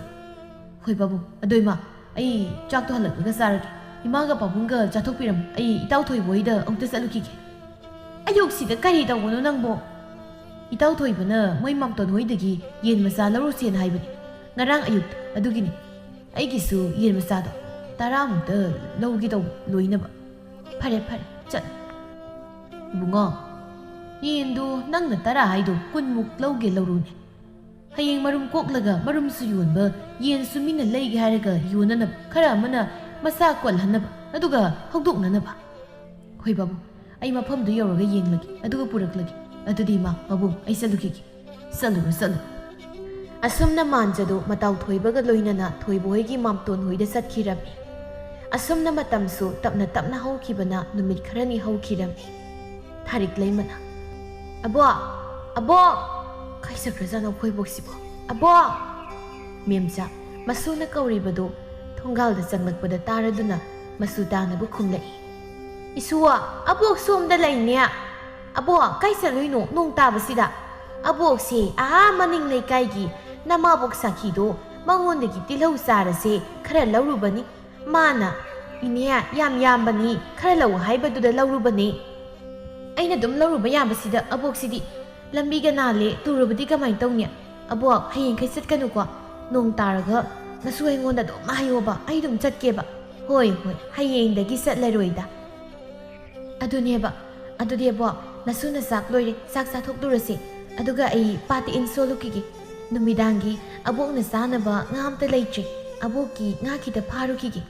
ꯍꯣꯏ ꯄꯥꯕꯨꯡ, ꯑꯗꯣ ꯏꯃꯥ, ꯑꯩ ꯆꯥꯛꯇꯣ ꯍꯜꯂꯛꯂꯒ ꯆꯥꯔꯒꯦ꯫ ꯏꯃꯥꯒ ꯄꯥꯕꯨꯡꯒ ꯆꯥꯊꯣꯛꯄꯤꯔꯝꯃꯣ, ꯑꯩ ꯏꯇꯥꯎ ꯊꯣꯏꯕ ꯍꯣꯏꯗ ꯑꯃꯨꯛꯇ ꯆꯠꯂꯨꯈꯤꯒꯦ꯫ ꯑꯌꯨꯛꯁꯤꯗ ꯀꯔꯤ ꯇꯧꯕꯅꯣ ꯅꯪꯕꯣ? ꯏꯇꯥꯎ ꯊꯣꯏꯕꯅ ꯃꯣꯏ ꯃꯥꯝꯇꯣꯟ ꯍꯣꯏꯗꯒꯤ ꯌꯦꯟ ꯃꯆꯥ ꯂꯧꯔꯨꯁꯦꯅ ꯍꯥꯏꯕꯅꯤ, ꯉꯔꯥꯡ ꯑꯌꯨꯛꯇ꯫ ꯑꯗꯨꯒꯤꯅꯤ꯫ ꯑꯩꯒꯤꯁꯨ ꯌꯦꯟ ꯃꯆꯥꯗꯣ ꯇꯔꯥꯃꯨꯛꯇ ꯂꯧꯒꯦ ꯇꯧꯕ, ꯂꯣꯏꯅꯕ꯫ ꯐꯔꯦ ꯐꯔꯦ, ꯆꯠ꯫ ꯏꯕꯨꯡꯉꯣ, ꯌꯦꯟꯗꯨ ꯅꯪꯅ ꯇꯔꯥ ꯍꯥꯏꯗꯣ ꯀꯨꯟꯃꯨꯛ ꯂꯧꯒꯦ ꯂꯧꯔꯨꯅꯦ꯫ ꯍꯌꯦꯡ ꯃꯔꯨꯝ ꯀꯣꯛꯂꯒ ꯃꯔꯨꯝꯁꯨ ꯌꯣꯟꯕ, ꯌꯦꯟꯁꯨ ꯃꯤꯅ ꯂꯩꯒꯦ ꯍꯥꯏꯔꯒ ꯌꯣꯟꯅꯅꯕ, ꯈꯔ ꯑꯃꯅ ꯃꯆꯥ ꯀꯣꯜꯍꯟꯅꯕ, ꯑꯗꯨꯒ ꯍꯧꯗꯣꯛꯅꯅꯕ꯫ ꯍꯣꯏ ꯕꯥꯕꯨ, ꯑꯩ ꯃꯐꯝꯗꯨ ꯌꯧꯔꯒ ꯌꯦꯡꯂꯒꯦ, ꯑꯗꯨꯒ ꯄꯨꯔꯛꯂꯒꯦ꯫ ꯑꯗꯨꯗꯤ ꯏꯃꯥ, ꯄꯥꯕꯨꯡ, ꯑꯩ ꯆꯠꯂꯨꯈꯤꯒꯦ꯫ ꯆꯠꯂꯨꯔꯣ, ꯆꯠꯂꯨ꯫ ꯑꯁꯨꯝꯅ ꯃꯥꯟꯖꯗꯣ ꯃꯇꯥꯎ ꯊꯣꯏꯕꯒ ꯂꯣꯏꯅꯅ ꯊꯣꯏꯕ ꯍꯣꯏꯒꯤ ꯃꯥꯝꯇꯣꯟ ꯍꯣꯏꯗ ꯆꯠꯈꯤꯔꯝꯃꯤ꯫ ꯑꯁꯨꯝꯅ ꯃꯇꯝꯁꯨ ꯇꯞꯅ ꯇꯞꯅ ꯍꯧꯈꯤꯕꯅ ꯅꯨꯃꯤꯠ ꯈꯔꯅꯤ ꯍꯧꯈꯤꯔꯝꯃꯤ꯫ ꯊꯥꯔꯤꯛ ꯂꯩꯃꯅ, "ꯑꯕꯣꯛ! ꯑꯕꯣꯛ!" ꯀꯥꯏ ꯆꯠꯈ꯭ꯔꯖꯥꯠꯅꯣ ꯑꯩꯈꯣꯏ ꯕꯣꯛꯁꯤꯕꯣ? "ꯑꯕꯣꯛ!" ꯃꯦꯝꯆꯥ, ꯃꯁꯨꯅ ꯀꯧꯔꯤꯕꯗꯨ ꯊꯣꯡꯒꯥꯜꯗ ꯆꯪꯂꯛꯄꯗ ꯇꯥꯔꯗꯨꯅ ꯃꯁꯨ ꯇꯥꯅꯕ ꯈꯨꯝꯂꯛꯏ꯫ "ꯏꯁꯨ, ꯑꯕꯣꯛ ꯁꯣꯝꯗ ꯂꯩꯅꯦ꯫ ꯑꯕꯣꯛ, ꯀꯥꯏ ꯆꯠꯂꯨꯏꯅꯣ ꯅꯣꯡ ꯇꯥꯕꯁꯤꯗ? ꯑꯕꯣꯛꯁꯦ ꯑꯥ ꯃꯅꯤꯡ ꯂꯩꯀꯥꯏꯒꯤ ꯅꯃꯥꯕꯣꯛ ꯁꯥꯈꯤꯗꯣ ꯃꯉꯣꯟꯗꯒꯤ ꯇꯤꯜꯍꯧ ꯆꯥꯔꯁꯦ ꯈꯔ ꯂꯧꯔꯨꯕꯅꯤ꯫ ꯃꯥꯅ, 'ꯏꯅꯦ, ꯌꯥꯝ ꯌꯥꯝꯕꯅꯤ, ꯈꯔ ꯂꯧ' ꯍꯥꯏꯕꯗꯨꯗ ꯂꯧꯔꯨꯕꯅꯦ꯫ ꯑꯩꯅ ꯑꯗꯨꯝ ꯂꯧꯔꯨꯕ ꯌꯥꯕꯁꯤꯗ ꯑꯕꯣꯛꯁꯤꯗꯤ ꯂꯝꯕꯤꯒ ꯅꯥꯜꯂꯦ, ꯇꯨꯔꯕꯗꯤ ꯀꯃꯥꯏꯅ ꯇꯧꯅꯤ? ꯑꯕꯣꯛ, ꯍꯌꯦꯡꯈꯩ ꯆꯠꯀꯅꯨꯀꯣ꯫ ꯅꯣꯡ ꯇꯥꯔꯒ ꯅꯁꯨ ꯑꯩꯉꯣꯟꯗ ꯑꯗꯨꯝ ꯍꯥꯏꯌꯣꯕ, ꯑꯩ ꯑꯗꯨꯝ ꯆꯠꯀꯦꯕ꯫" "ꯍꯣꯏ, ꯍꯣꯏ, ꯍꯌꯦꯡꯗꯒꯤ ꯆꯠꯂꯔꯣꯏꯗ꯫" "ꯑꯗꯨꯅꯦꯕ꯫ ꯑꯗꯨꯗꯤ ꯑꯕꯣꯛ, ꯅꯁꯨꯅ ꯆꯥꯛ ꯂꯣꯏꯔꯦ, ꯆꯥꯛ ꯆꯥꯊꯣꯛꯂꯨꯔꯁꯦ꯫ ꯑꯗꯨꯒ ꯑꯩ ꯄꯥꯠꯇ ꯏꯟ ꯁꯣꯜꯂꯨꯈꯤꯒꯦ꯫ ꯅꯨꯃꯤꯗꯥꯡꯒꯤ ꯑꯕꯣꯛꯅ ꯆꯥꯅꯕ ꯉꯥ ꯑꯝꯇ ꯂꯩꯇ꯭ꯔꯦ꯫ ꯑꯕꯣꯛꯀꯤ ꯉꯥ ꯈꯤꯇ ꯐꯥꯔꯨꯈꯤꯒꯦ꯫"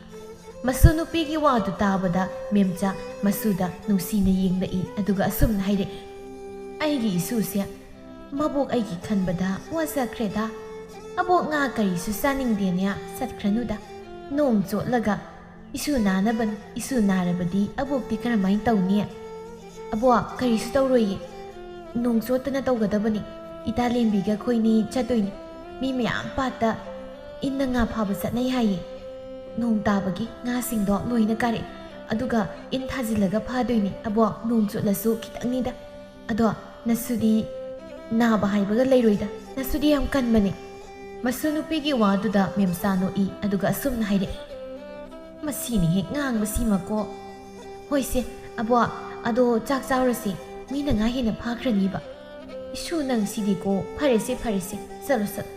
ꯃꯁꯨ ꯅꯨꯄꯤꯒꯤ ꯋꯥꯗꯨ ꯇꯥꯕꯗ ꯃꯦꯝꯆꯥ ꯃꯁꯨꯗ ꯅꯨꯡꯁꯤꯅ ꯌꯦꯡꯂꯛꯏ, ꯑꯗꯨꯒ ꯑꯁꯨꯝꯅ ꯍꯥꯏꯔꯛꯏ, "ꯑꯩꯒꯤ ꯏꯁꯨꯁꯦ, ꯃꯕꯣꯛ ꯑꯩꯒꯤ ꯈꯟꯕꯗ ꯋꯥꯖꯈ꯭ꯔꯦꯗ꯫ ꯑꯕꯣꯛ ꯉꯥ ꯀꯔꯤꯁꯨ ꯆꯥꯅꯤꯡꯗꯦꯅꯦ, ꯆꯠꯈ꯭ꯔꯅꯨꯗ꯫ ꯅꯣꯡ ꯆꯣꯠꯂꯒ ꯏꯁꯨ ꯅꯥꯅꯕꯅꯤ, ꯏꯁꯨ ꯅꯥꯔꯕꯗꯤ ꯑꯕꯣꯛꯇꯤ ꯀꯔꯝꯍꯥꯏꯅ ꯇꯧꯅꯤ?" "ꯑꯕꯣꯛ, ꯀꯔꯤꯁꯨ ꯇꯧꯔꯣꯏꯌꯦ꯫ ꯅꯣꯡ ꯆꯣꯠꯇꯅ ꯇꯧꯒꯗꯕꯅꯤ꯫ ꯏꯇꯥ ꯂꯦꯝꯕꯤꯒ ꯑꯩꯈꯣꯏꯅꯤ ꯆꯠꯇꯣꯏꯅꯤ꯫ ꯃꯤ ꯃꯌꯥꯝ ꯄꯥꯠꯇ ꯏꯟꯅ ꯉꯥ ꯐꯥꯕ ꯆꯠꯅꯩ ꯍꯥꯏꯌꯦ꯫ ꯅꯣꯡ ꯇꯥꯕꯒꯤ ꯉꯥꯁꯤꯡꯗꯣ ꯂꯣꯏꯅ ꯀꯥꯔꯛꯑꯦ꯫ ꯑꯗꯨꯒ ꯏꯟ ꯊꯥꯖꯤꯜꯂꯒ ꯐꯥꯗꯣꯏꯅꯦ ꯑꯕꯣꯛ, ꯅꯣꯡ ꯆꯣꯠꯂꯁꯨ ꯈꯤꯇꯪꯅꯤꯗ꯫ ꯑꯗꯣ ꯅꯁꯨꯗꯤ ꯅꯥꯕ ꯍꯥꯏꯕꯒ ꯂꯩꯔꯣꯏꯗ, ꯅꯁꯨꯗꯤ ꯌꯥꯝ ꯀꯟꯕꯅꯦ꯫ ꯃꯁꯨ ꯅꯨꯄꯤꯒꯤ ꯋꯥꯗꯨꯗ ꯃꯦꯝꯆꯥ ꯅꯣꯛꯏ, ꯑꯗꯨꯒ ꯑꯁꯨꯝꯅ ꯍꯥꯏꯔꯛꯏ, ꯃꯁꯤꯅ ꯍꯦꯛ ꯉꯥꯡꯕꯁꯤꯃꯀꯣ꯫ ꯍꯣꯏꯁꯦ ꯑꯕꯣꯛ, ꯑꯗꯣ ꯆꯥꯛ ꯆꯥꯎꯔꯁꯦ, ꯃꯤꯅ ꯉꯥ ꯍꯦꯟꯅ ꯐꯥꯈ꯭ꯔꯅꯤꯕ꯫ ꯏꯁꯨ ꯅꯪ ꯁꯤꯗꯤꯀꯣ, ꯐꯔꯦꯁꯦ ꯐꯔꯦꯁꯦ, ꯆꯠꯂꯣ ꯆꯠꯂꯣ,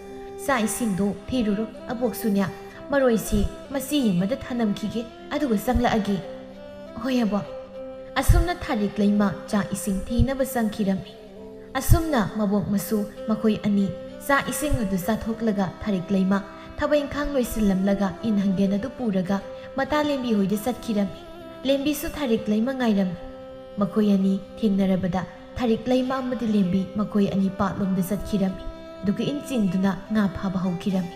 ꯆꯥꯛ ꯏꯁꯤꯡꯗꯣ ꯊꯤꯔꯨꯔꯣ꯫ ꯑꯕꯣꯛꯁꯨꯅꯦ, ꯃꯔꯣꯏꯁꯤ ꯃꯆꯤ ꯑꯃꯗ ꯊꯅꯝꯈꯤꯒꯦ, ꯑꯗꯨꯒ ꯆꯪꯂꯛꯑꯒꯦ꯫ ꯍꯣꯏ ꯑꯕꯣꯛ꯫ ꯑꯁꯨꯝꯅ ꯊꯥꯔꯤꯛ ꯂꯩꯃ ꯆꯥꯛ ꯏꯁꯤꯡ ꯊꯤꯅꯕ ꯆꯪꯈꯤꯔꯝꯃꯤ꯫ ꯑꯁꯨꯝꯅ ꯃꯕꯣꯛ ꯃꯁꯨ ꯃꯈꯣꯏ ꯑꯅꯤ ꯆꯥꯛ ꯏꯁꯤꯡ ꯑꯗꯨ ꯆꯥꯊꯣꯛꯂꯒ ꯊꯥꯔꯤꯛ ꯂꯩꯃ ꯊꯕꯛ ꯏꯪꯈꯥꯡ ꯂꯣꯏꯁꯤꯜꯂꯝꯂꯒ ꯏꯟ ꯍꯪꯒꯦꯟ ꯑꯗꯨ ꯄꯨꯔꯒ ꯃꯇꯥ ꯂꯦꯝꯕꯤ ꯍꯣꯏꯗ ꯆꯠꯈꯤꯔꯝꯃꯤ꯫ ꯂꯦꯝꯕꯤꯁꯨ ꯊꯥꯔꯤꯛ ꯂꯩꯃ ꯉꯥꯏꯔꯝꯃꯤ꯫ ꯃꯈꯣꯏ ꯑꯅꯤ ꯊꯦꯡꯅꯔꯕꯗ ꯊꯥꯔꯤꯛ ꯂꯩꯃ ꯑꯃꯗꯤ ꯂꯦꯝꯕꯤ ꯃꯈꯣꯏ ꯑꯅꯤ ꯄꯥꯠꯂꯣꯝꯗ ꯆꯠꯈꯤꯔꯝꯃꯤ꯫ ꯑꯗꯨꯒ ꯏꯟ ꯆꯤꯡꯗꯨꯅ ꯉꯥ ꯐꯥꯕ ꯍꯧꯈꯤꯔꯝꯃꯤ꯫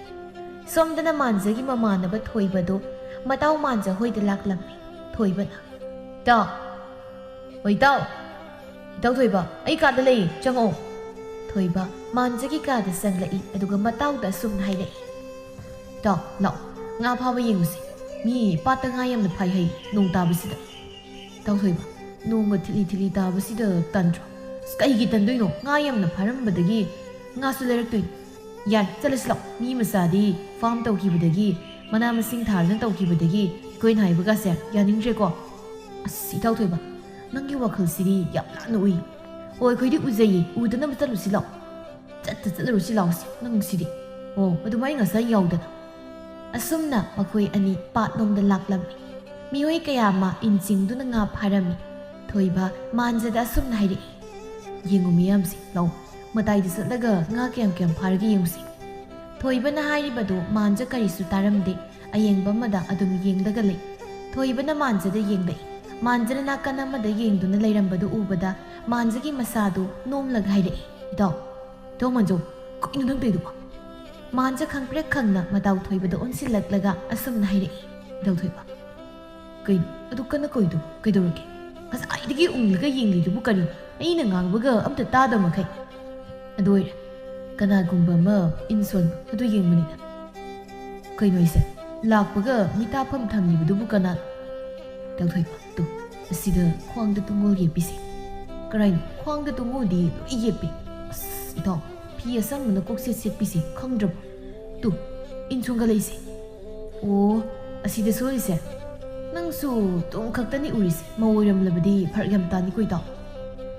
ꯁꯣꯝꯗꯅ ꯃꯥꯟꯖꯒꯤ ꯃꯃꯥꯟꯅꯕ ꯊꯣꯏꯕꯗꯨ ꯃꯇꯥꯎ ꯃꯥꯟꯖ ꯍꯣꯏꯗ ꯂꯥꯛꯂꯝꯃꯤ꯫ ꯊꯣꯏꯕꯅ, "ꯏꯇꯥꯎ, ꯍꯣꯏ ꯏꯇꯥꯎ, ꯏꯇꯥꯎ ꯊꯣꯏꯕ, ꯑꯩ ꯀꯥꯗ ꯂꯩ, ꯆꯪꯉꯛꯑꯣ꯫" ꯊꯣꯏꯕ ꯃꯥꯟꯖꯒꯤ ꯀꯥꯗ ꯆꯪꯂꯛꯏ, ꯑꯗꯨꯒ ꯃꯇꯥꯎꯗ ꯑꯁꯨꯝꯅ ꯍꯥꯏꯔꯛꯏ, "ꯏꯇꯥꯎ, ꯂꯥꯛꯑꯣ, ꯉꯥ ꯐꯥꯕ ꯌꯦꯡꯉꯨꯁꯤ꯫ ꯃꯤ ꯄꯥꯠꯇ ꯉꯥ ꯌꯥꯝꯅ ꯐꯥꯏ ꯍꯥꯏ ꯅꯣꯡ ꯇꯥꯕꯁꯤꯗ꯫" ꯏꯇꯥꯎ ꯊꯣꯏꯕ, "ꯅꯣꯡꯒ ꯊꯤꯠꯂꯤ ꯊꯤꯠꯂꯤ ꯇꯥꯕꯁꯤꯗ ꯇꯟꯗ꯭ꯔꯣ?" "ꯑꯁ, ꯀꯩꯒꯤ ꯇꯟꯗꯣꯏꯅꯣ? ꯉꯥ ꯌꯥꯝꯅ ꯐꯥꯔꯝꯕꯗꯒꯤ ꯉꯥꯁꯨ ꯂꯩꯔꯛꯇꯣꯏꯅꯤ꯫ ꯌꯥꯔꯦ, ꯆꯠꯂꯁꯤ ꯂꯥꯛꯑꯣ꯫ ꯃꯤ ꯃꯆꯥꯗꯤ ꯐꯥꯝ ꯇꯧꯈꯤꯕꯗꯒꯤ, ꯃꯅꯥ ꯃꯁꯤꯡ ꯊꯥꯗꯅ ꯇꯧꯈꯤꯕꯗꯒꯤ ꯑꯩꯈꯣꯏꯅ ꯍꯥꯏꯕꯒꯁꯦ ꯌꯥꯅꯤꯡꯗ꯭ꯔꯦꯀꯣ꯫" "ꯑꯁ, ꯏꯇꯥꯎ ꯊꯣꯏꯕ, ꯅꯪꯒꯤ ꯋꯥꯈꯜꯁꯤꯗꯤ ꯌꯥꯝ ꯂꯥꯞꯅ ꯎꯏ꯫ ꯍꯣꯏ, ꯑꯩꯈꯣꯏꯗꯤ ꯎꯖꯩꯌꯦ, ꯎꯗꯅꯕ ꯆꯠꯂꯨꯁꯤ ꯂꯥꯛꯑꯣ꯫ ꯆꯠꯇ ꯆꯠꯂꯨꯔꯁꯤ ꯂꯥꯛꯑꯣꯁꯤ, ꯅꯪꯁꯤꯗꯤ꯫ ꯑꯣ, ꯑꯗꯨꯃꯥꯏꯅ ꯉꯁꯥꯏ ꯌꯥꯎꯗꯅ꯫" ꯑꯁꯨꯝꯅ ꯃꯈꯣꯏ ꯑꯅꯤ ꯄꯥꯠꯂꯣꯝꯗ ꯂꯥꯛꯂꯝꯃꯤ꯫ ꯃꯤꯑꯣꯏ ꯀꯌꯥ ꯑꯃ ꯏꯟ ꯆꯤꯡꯗꯨꯅ ꯉꯥ ꯐꯥꯔꯝꯃꯤ꯫ ꯊꯣꯏꯕ ꯃꯥꯟꯖꯗ ꯑꯁꯨꯝꯅ ꯍꯥꯏꯔꯛꯏ, "ꯌꯦꯡꯉꯨ ꯃꯤꯌꯥꯝꯁꯤ, ꯂꯥꯛꯑꯣ, ꯃꯇꯥꯏꯗ ꯆꯠꯂꯒ ꯉꯥ ꯀꯌꯥꯝ ꯀꯌꯥꯝ ꯐꯥꯔꯒꯦ ꯌꯦꯡꯉꯨꯁꯤ꯫" ꯊꯣꯏꯕꯅ ꯍꯥꯏꯔꯤꯕꯗꯨ ꯃꯥꯟꯖ ꯀꯔꯤꯁꯨ ꯇꯥꯔꯝꯗꯦ꯫ ꯑꯌꯦꯡꯕ ꯑꯃꯗ ꯑꯗꯨꯝ ꯌꯦꯡꯂꯒ ꯂꯩ꯫ ꯊꯣꯏꯕꯅ ꯃꯥꯟꯖꯗ ꯌꯦꯡꯂꯛꯏ꯫ ꯃꯥꯟꯖꯅ ꯅꯥꯀꯟ ꯑꯃꯗ ꯌꯦꯡꯗꯨꯅ ꯂꯩꯔꯝꯕꯗꯨ ꯎꯕꯗ ꯃꯥꯟꯖꯒꯤ ꯃꯁꯥꯗꯨ ꯅꯣꯝꯂꯒ ꯍꯥꯏꯔꯛꯏ, "ꯏꯇꯥꯎ, ꯏꯇꯥꯎ ꯃꯥꯟꯖꯧ, ꯀꯩꯅꯣ ꯅꯪ ꯇꯧꯔꯤꯗꯨꯕꯣ?" ꯃꯥꯟꯖ ꯈꯪꯄ꯭ꯔꯦꯛ ꯈꯪꯅ ꯃꯇꯥꯎ ꯊꯣꯏꯕꯗ ꯑꯣꯟꯁꯤꯜꯂꯛꯂꯒ ꯑꯁꯨꯝꯅ ꯍꯥꯏꯔꯛꯏ, "ꯏꯇꯥꯎ ꯊꯣꯏꯕ, ꯀꯩꯅꯣ ꯑꯗꯨ ꯀꯟꯅ ꯀꯧꯔꯤꯗꯨꯕꯣ? ꯀꯩꯗꯧꯔꯒꯦ? ꯉꯁꯥꯏꯗꯒꯤ ꯎꯪꯂꯒ ꯌꯦꯡꯂꯤꯗꯨꯕꯨ ꯀꯔꯤꯅꯣ? ꯑꯩꯅ ꯉꯥꯡꯕꯒ ꯑꯝꯇ ꯇꯥꯗꯕ ꯃꯈꯩ꯫ ꯑꯗꯨ ꯑꯣꯏꯔꯦ, ꯀꯅꯥꯒꯨꯝꯕ ꯑꯃ ꯏꯟ ꯁꯣꯟꯕ ꯑꯗꯨ ꯌꯦꯡꯕꯅꯤꯗ꯫" "ꯀꯩꯅꯣ ꯍꯥꯏꯁꯦ? ꯂꯥꯛꯄꯒ ꯃꯤꯇꯥꯐꯝ ꯊꯝꯂꯤꯕꯗꯨꯕꯨ ꯀꯅꯥ?" ꯇꯧꯊꯣꯏꯕ, "ꯇꯨ, ꯑꯁꯤꯗ ꯈ꯭ꯋꯥꯡꯗ ꯇꯨꯡꯒꯣꯜ ꯌꯦꯞꯄꯤꯁꯦ꯫" "ꯀꯔꯥꯏꯅꯣ? ꯈ꯭ꯋꯥꯡꯗ ꯇꯨꯡꯒꯣꯜꯗꯤ ꯂꯣꯏ ꯌꯦꯞꯄꯤ꯫ ꯑꯁ, ꯏꯇꯥꯎ, ꯐꯤ ꯑꯁꯪꯕꯅ ꯀꯣꯛꯁꯦꯠ ꯁꯦꯠꯄꯤꯁꯦ ꯈꯪꯗ꯭ꯔꯕꯣ? ꯇꯨ, ꯏꯟ ꯁꯣꯟꯒꯠꯂꯛꯏꯁꯦ꯫ ꯑꯣ, ꯑꯁꯤꯗ ꯁꯣꯜꯂꯤꯁꯦ? ꯅꯪꯁꯨ ꯇꯨꯝ ꯈꯛꯇꯅꯤ ꯎꯔꯤꯁꯦ꯫ ꯃꯧ ꯑꯣꯏꯔꯝꯂꯕꯗꯤ ꯐꯔꯛ ꯌꯥꯝ ꯇꯥꯅꯤꯀꯣ, ꯏꯇꯥꯎ꯫"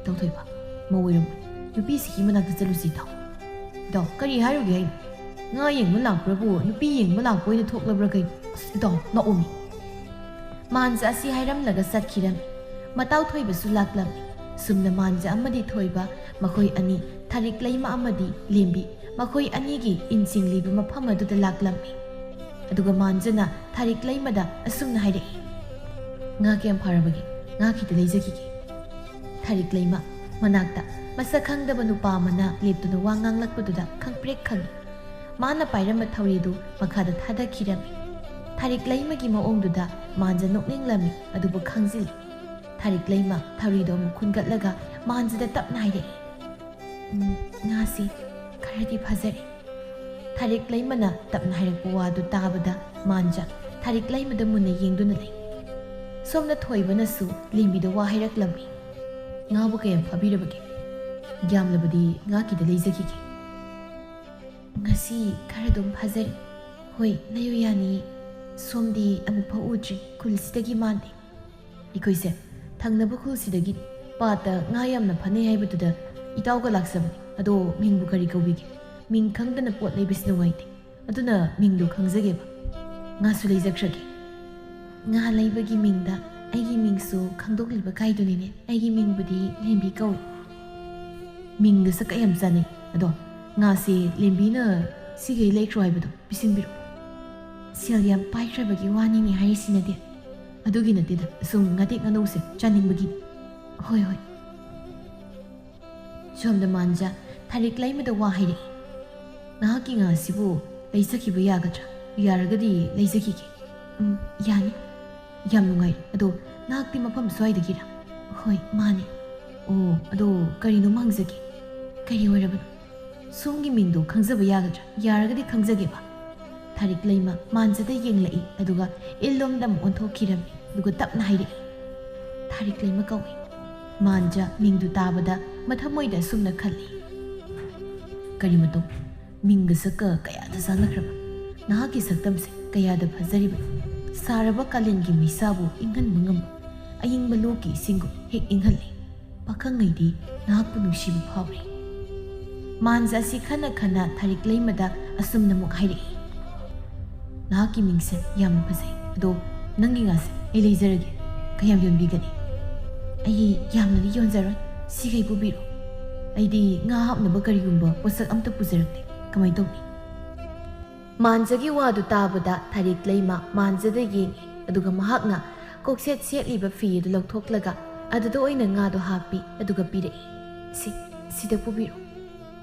ꯇꯧꯊꯣꯏꯕ, "ꯃꯧ ꯑꯣꯏꯔꯝꯃꯣꯏ꯫ ꯅꯨꯄꯤꯁꯤꯒꯤ ꯃꯅꯥꯛꯇ ꯆꯠꯂꯨꯁꯤ, ꯏꯇꯥꯎ꯫" "ꯏꯇꯥꯎ, ꯀꯔꯤ ꯍꯥꯏꯔꯨꯒꯦ ꯍꯥꯏꯅꯣ? ꯉꯥ ꯌꯦꯡꯕ ꯂꯥꯛꯄ꯭ꯔꯕꯨ ꯅꯨꯄꯤ ꯌꯦꯡꯕ ꯂꯥꯛꯄ ꯑꯣꯏꯅ ꯊꯣꯛꯂꯕ꯭ꯔꯥ ꯀꯩꯅꯣ? ꯑꯁ, ꯏꯇꯥꯎ, ꯂꯥꯛꯑꯣꯃꯤ꯫" ꯃꯥꯟꯖ ꯑꯁꯤ ꯍꯥꯏꯔꯝꯂꯒ ꯆꯠꯈꯤꯔꯝꯃꯤ꯫ ꯃꯇꯥꯎ ꯊꯣꯏꯕꯁꯨ ꯂꯥꯛꯂꯝꯃꯤ꯫ ꯁꯨꯝꯅ ꯃꯥꯟꯖ ꯑꯃꯗꯤ ꯊꯣꯏꯕ, ꯃꯈꯣꯏ ꯑꯅꯤ, ꯊꯥꯔꯤꯛ ꯂꯩꯃ ꯑꯃꯗꯤ ꯂꯦꯝꯕꯤ, ꯃꯈꯣꯏ ꯑꯅꯤꯒꯤ ꯏꯟ ꯆꯤꯡꯂꯤꯕ ꯃꯐꯝ ꯑꯗꯨꯗ ꯂꯥꯛꯂꯝꯃꯤ꯫ ꯑꯗꯨꯒ ꯃꯥꯟꯖꯅ ꯊꯥꯔꯤꯛ ꯂꯩꯃꯗ ꯑꯁꯨꯝꯅ ꯍꯥꯏꯔꯛꯏ, "ꯉꯥ ꯀꯌꯥꯝ ꯐꯥꯔꯕꯒꯦ? ꯉꯥ ꯈꯤꯇ ꯂꯩꯖꯈꯤꯒꯦ꯫" ꯊꯥꯔꯤꯛ ꯂꯩꯃ ꯃꯅꯥꯛꯇ ꯃꯁꯛ ꯈꯪꯗꯕ ꯅꯨꯄꯥ ꯑꯃꯅ ꯂꯦꯞꯇꯨꯅ ꯋꯥ ꯉꯥꯡꯂꯛꯄꯗꯨꯗ ꯈꯪꯄ꯭ꯔꯦꯛ ꯈꯪꯏ꯫ ꯃꯥꯅ ꯄꯥꯏꯔꯝꯕ ꯊꯧꯔꯤꯗꯨ ꯃꯈꯥꯗ ꯊꯥꯗꯈꯤꯔꯝꯃꯤ꯫ ꯊꯥꯔꯤꯛ ꯂꯩꯃꯒꯤ ꯃꯑꯣꯡꯗꯨꯗ ꯃꯥꯟꯖ ꯅꯣꯛꯅꯤꯡꯂꯝꯃꯤ, ꯑꯗꯨꯕꯨ ꯈꯪꯖꯤꯜꯂꯤ꯫ ꯊꯥꯔꯤꯛ ꯂꯩꯃ ꯊꯧꯔꯤꯗꯨ ꯑꯃꯨꯛ ꯈꯨꯟꯒꯠꯂꯒ ꯃꯥꯟꯖꯗ ꯇꯞꯅ ꯍꯥꯏꯔꯛꯏ, "ꯎꯝ, ꯉꯥꯁꯤ ꯈꯔꯗꯤ ꯐꯥꯖꯔꯦ꯫" ꯊꯥꯔꯤꯛ ꯂꯩꯃꯅ ꯇꯞꯅ ꯍꯥꯏꯔꯛꯄ ꯋꯥꯗꯨ ꯇꯥꯕꯗ ꯃꯥꯟꯖ ꯊꯥꯔꯤꯛ ꯂꯩꯃꯗ ꯃꯨꯟꯅ ꯌꯦꯡꯗꯨꯅ ꯂꯩ꯫ ꯁꯣꯝꯗ ꯊꯣꯏꯕꯅꯁꯨ ꯂꯦꯝꯕꯤꯗ ꯋꯥ ꯍꯥꯏꯔꯛꯂꯝꯃꯤ, "ꯉꯥꯕꯨ ꯀꯌꯥꯝ ꯐꯥꯕꯤꯔꯕꯒꯦ? ꯌꯥꯝꯂꯕꯗꯤ ꯉꯥ ꯈꯤꯇ ꯂꯩꯖꯈꯤꯒꯦ꯫" "ꯉꯁꯤ ꯈꯔ ꯑꯗꯨꯝ ꯐꯥꯖꯔꯦ꯫ ꯍꯣꯏ, ꯂꯩꯌꯨ ꯌꯥꯅꯤꯌꯦ꯫ ꯁꯣꯝꯗꯤ ꯑꯃꯨꯛꯐꯥꯎ ꯎꯗ꯭ꯔꯤ, ꯈꯨꯜꯁꯤꯗꯒꯤ ꯃꯥꯟꯗꯦ꯫" "ꯑꯩꯈꯣꯏꯁꯦ ꯊꯪꯅꯕ ꯈꯨꯜꯁꯤꯗꯒꯤ ꯄꯥꯠꯇ ꯉꯥ ꯌꯥꯝꯅ ꯐꯥꯅꯩ ꯍꯥꯏꯕꯗꯨꯗ ꯏꯇꯥꯎꯒ ꯂꯥꯛꯆꯕꯅꯤ꯫ ꯑꯗꯣ ꯃꯤꯡꯕꯨ ꯀꯔꯤ ꯀꯧꯕꯤꯒꯦ? ꯃꯤꯡ ꯈꯪꯗꯅ ꯄꯣꯠ ꯂꯩꯕꯁꯤ ꯅꯨꯡꯉꯥꯏꯇꯦ꯫ ꯑꯗꯨꯅ ꯃꯤꯡꯗꯨ ꯈꯪꯖꯒꯦꯕ꯫ ꯉꯥꯁꯨ ꯂꯩꯖꯈ꯭ꯔꯒꯦ꯫" "ꯉꯥ ꯂꯩꯕꯒꯤ ꯃꯤꯡꯗ ꯑꯩꯒꯤ ꯃꯤꯡꯁꯨ ꯈꯪꯗꯣꯛꯂꯤꯕ ꯀꯥꯏꯗꯨꯅꯤꯅꯦ꯫ ꯑꯩꯒꯤ ꯃꯤꯡꯕꯨꯗꯤ ꯂꯦꯝꯕꯤ ꯀꯧꯏ꯫" "ꯃꯤꯡꯒ ꯁꯛꯀ ꯌꯥꯝ ꯆꯥꯟꯅꯩ꯫ ꯑꯗꯣ ꯉꯥꯁꯦ ꯂꯦꯝꯕꯤꯅ ꯁꯤꯈꯩ ꯂꯩꯈ꯭ꯔꯣ ꯍꯥꯏꯕꯗꯣ ꯄꯤꯁꯤꯟꯕꯤꯔꯣ꯫" "ꯁꯦꯜ ꯌꯥꯝ ꯄꯥꯏꯈ꯭ꯔꯕꯒꯤ ꯋꯥꯅꯤꯅꯦ ꯍꯥꯏꯔꯤꯁꯤꯅꯗꯤ꯫" "ꯑꯗꯨꯒꯤ ꯅꯠꯇꯦꯗ, ꯁꯨꯝ ꯉꯥꯇꯦꯛ ꯉꯥꯅꯧꯁꯦ ꯆꯥꯅꯤꯡꯕꯒꯤꯅꯤ꯫" "ꯍꯣꯏ, ꯍꯣꯏ꯫" ꯁꯣꯝꯗ ꯃꯥꯟꯖ ꯊꯥꯔꯤꯛ ꯂꯩꯃꯗ ꯋꯥ ꯍꯥꯏꯔꯛꯏ, "ꯅꯍꯥꯛꯀꯤ ꯉꯥꯁꯤꯕꯨ ꯂꯩꯖꯈꯤꯕ ꯌꯥꯒꯗ꯭ꯔꯥ? ꯌꯥꯔꯒꯗꯤ ꯂꯩꯖꯈꯤꯒꯦ꯫" "ꯎꯝ, ꯌꯥꯅꯤ꯫" "ꯌꯥꯝ ꯅꯨꯡꯉꯥꯏꯔꯦ꯫ ꯑꯗꯣ ꯅꯍꯥꯛꯇꯤ ꯃꯐꯝ ꯁ꯭ꯋꯥꯏꯗꯒꯤꯔꯥ?" "ꯍꯣꯏ, ꯃꯥꯅꯦ꯫" "ꯑꯣ, ꯑꯗꯣ ꯀꯔꯤꯅꯣꯝ ꯍꯪꯖꯒꯦ꯫" "ꯀꯔꯤ ꯑꯣꯏꯔꯕꯅꯣ?" "ꯁꯣꯝꯒꯤ ꯃꯤꯡꯗꯣ ꯈꯪꯖꯕ ꯌꯥꯒꯗ꯭ꯔꯥ? ꯌꯥꯔꯒꯗꯤ ꯈꯪꯖꯒꯦꯕ꯫" ꯊꯥꯔꯤꯛ ꯂꯩꯃ ꯃꯥꯟꯖꯗ ꯌꯦꯡꯂꯛꯏ, ꯑꯗꯨꯒ ꯏꯜꯂꯣꯝꯗ ꯑꯃꯨꯛ ꯑꯣꯟꯊꯣꯛꯈꯤꯔꯝꯃꯤ, ꯑꯗꯨꯒ ꯇꯞꯅ ꯍꯥꯏꯔꯛꯏ, "ꯊꯥꯔꯤꯛ ꯂꯩꯃ ꯀꯧꯏ꯫" ꯃꯥꯟꯖ ꯃꯤꯡꯗꯨ ꯇꯥꯕꯗ ꯃꯊꯃꯣꯏꯗ ꯑꯁꯨꯝꯅ ꯈꯜꯂꯤ, "ꯀꯔꯤ ꯃꯇꯧ? ꯃꯤꯡꯒ ꯁꯛꯀ ꯀꯌꯥꯗ ꯆꯥꯟꯅꯈ꯭ꯔꯕ? ꯅꯍꯥꯛꯀꯤ ꯁꯛꯇꯝꯁꯦ ꯀꯌꯥꯗ ꯐꯖꯔꯤꯕ? ꯁꯥꯔꯕ ꯀꯥꯂꯦꯟꯒꯤ ꯃꯩꯁꯥꯕꯨ ꯏꯪꯍꯟꯕ ꯉꯝꯕ ꯑꯏꯪꯕ ꯂꯣꯛꯀꯤ ꯏꯁꯤꯡꯒꯨꯝ ꯍꯦꯛ ꯏꯪꯍꯜꯂꯤ꯫ ꯄꯥꯈꯪꯉꯩꯗꯤ ꯅꯍꯥꯛꯄꯨ ꯅꯨꯡꯁꯤꯕ ꯐꯥꯎꯔꯦ꯫" ꯃꯥꯟꯖ ꯑꯁꯤ ꯈꯟꯅ ꯈꯟꯅ ꯊꯥꯔꯤꯛ ꯂꯩꯃꯗ ꯑꯁꯨꯝꯅ ꯑꯃꯨꯛ ꯍꯥꯏꯔꯛꯏ, "ꯅꯍꯥꯛꯀꯤ ꯃꯤꯡꯁꯦ ꯌꯥꯝꯅ ꯐꯖꯩ꯫ ꯑꯗꯣ ꯅꯪꯒꯤ ꯉꯥꯁꯦ ꯑꯩ ꯂꯩꯖꯔꯒꯦ꯫ ꯀꯌꯥꯝ ꯌꯣꯟꯕꯤꯒꯅꯤ?" "ꯑꯩ ꯌꯥꯝꯅꯗꯤ ꯌꯣꯟꯖꯔꯣꯏ꯫ ꯁꯤꯈꯩ ꯄꯨꯕꯤꯔꯣ꯫ ꯑꯩꯗꯤ ꯉꯥ ꯍꯥꯞꯅꯕ ꯀꯔꯤꯒꯨꯝꯕ ꯄꯣꯠꯁꯛ ꯑꯝꯇ ꯄꯨꯖꯔꯛꯇꯦ꯫ ꯀꯃꯥꯏ ꯇꯧꯅꯤ?" ꯃꯥꯟꯖꯒꯤ ꯋꯥꯗꯨ ꯇꯥꯕꯗ ꯊꯥꯔꯤꯛ ꯂꯩꯃ ꯃꯥꯟꯖꯗ ꯌꯦꯡꯉꯤ, ꯑꯗꯨꯒ ꯃꯍꯥꯛꯅ ꯀꯣꯛꯁꯦꯠ ꯁꯦꯠꯂꯤꯕ ꯐꯤ ꯑꯗꯨ ꯂꯧꯊꯣꯛꯂꯒ ꯑꯗꯨꯗ ꯑꯣꯏꯅ ꯉꯥꯗꯣ ꯍꯥꯞꯄꯤ, ꯑꯗꯨꯒ ꯄꯤꯔꯛꯏ꯫ "ꯁꯤ, ꯁꯤꯗ ꯄꯨꯕꯤꯔꯣ꯫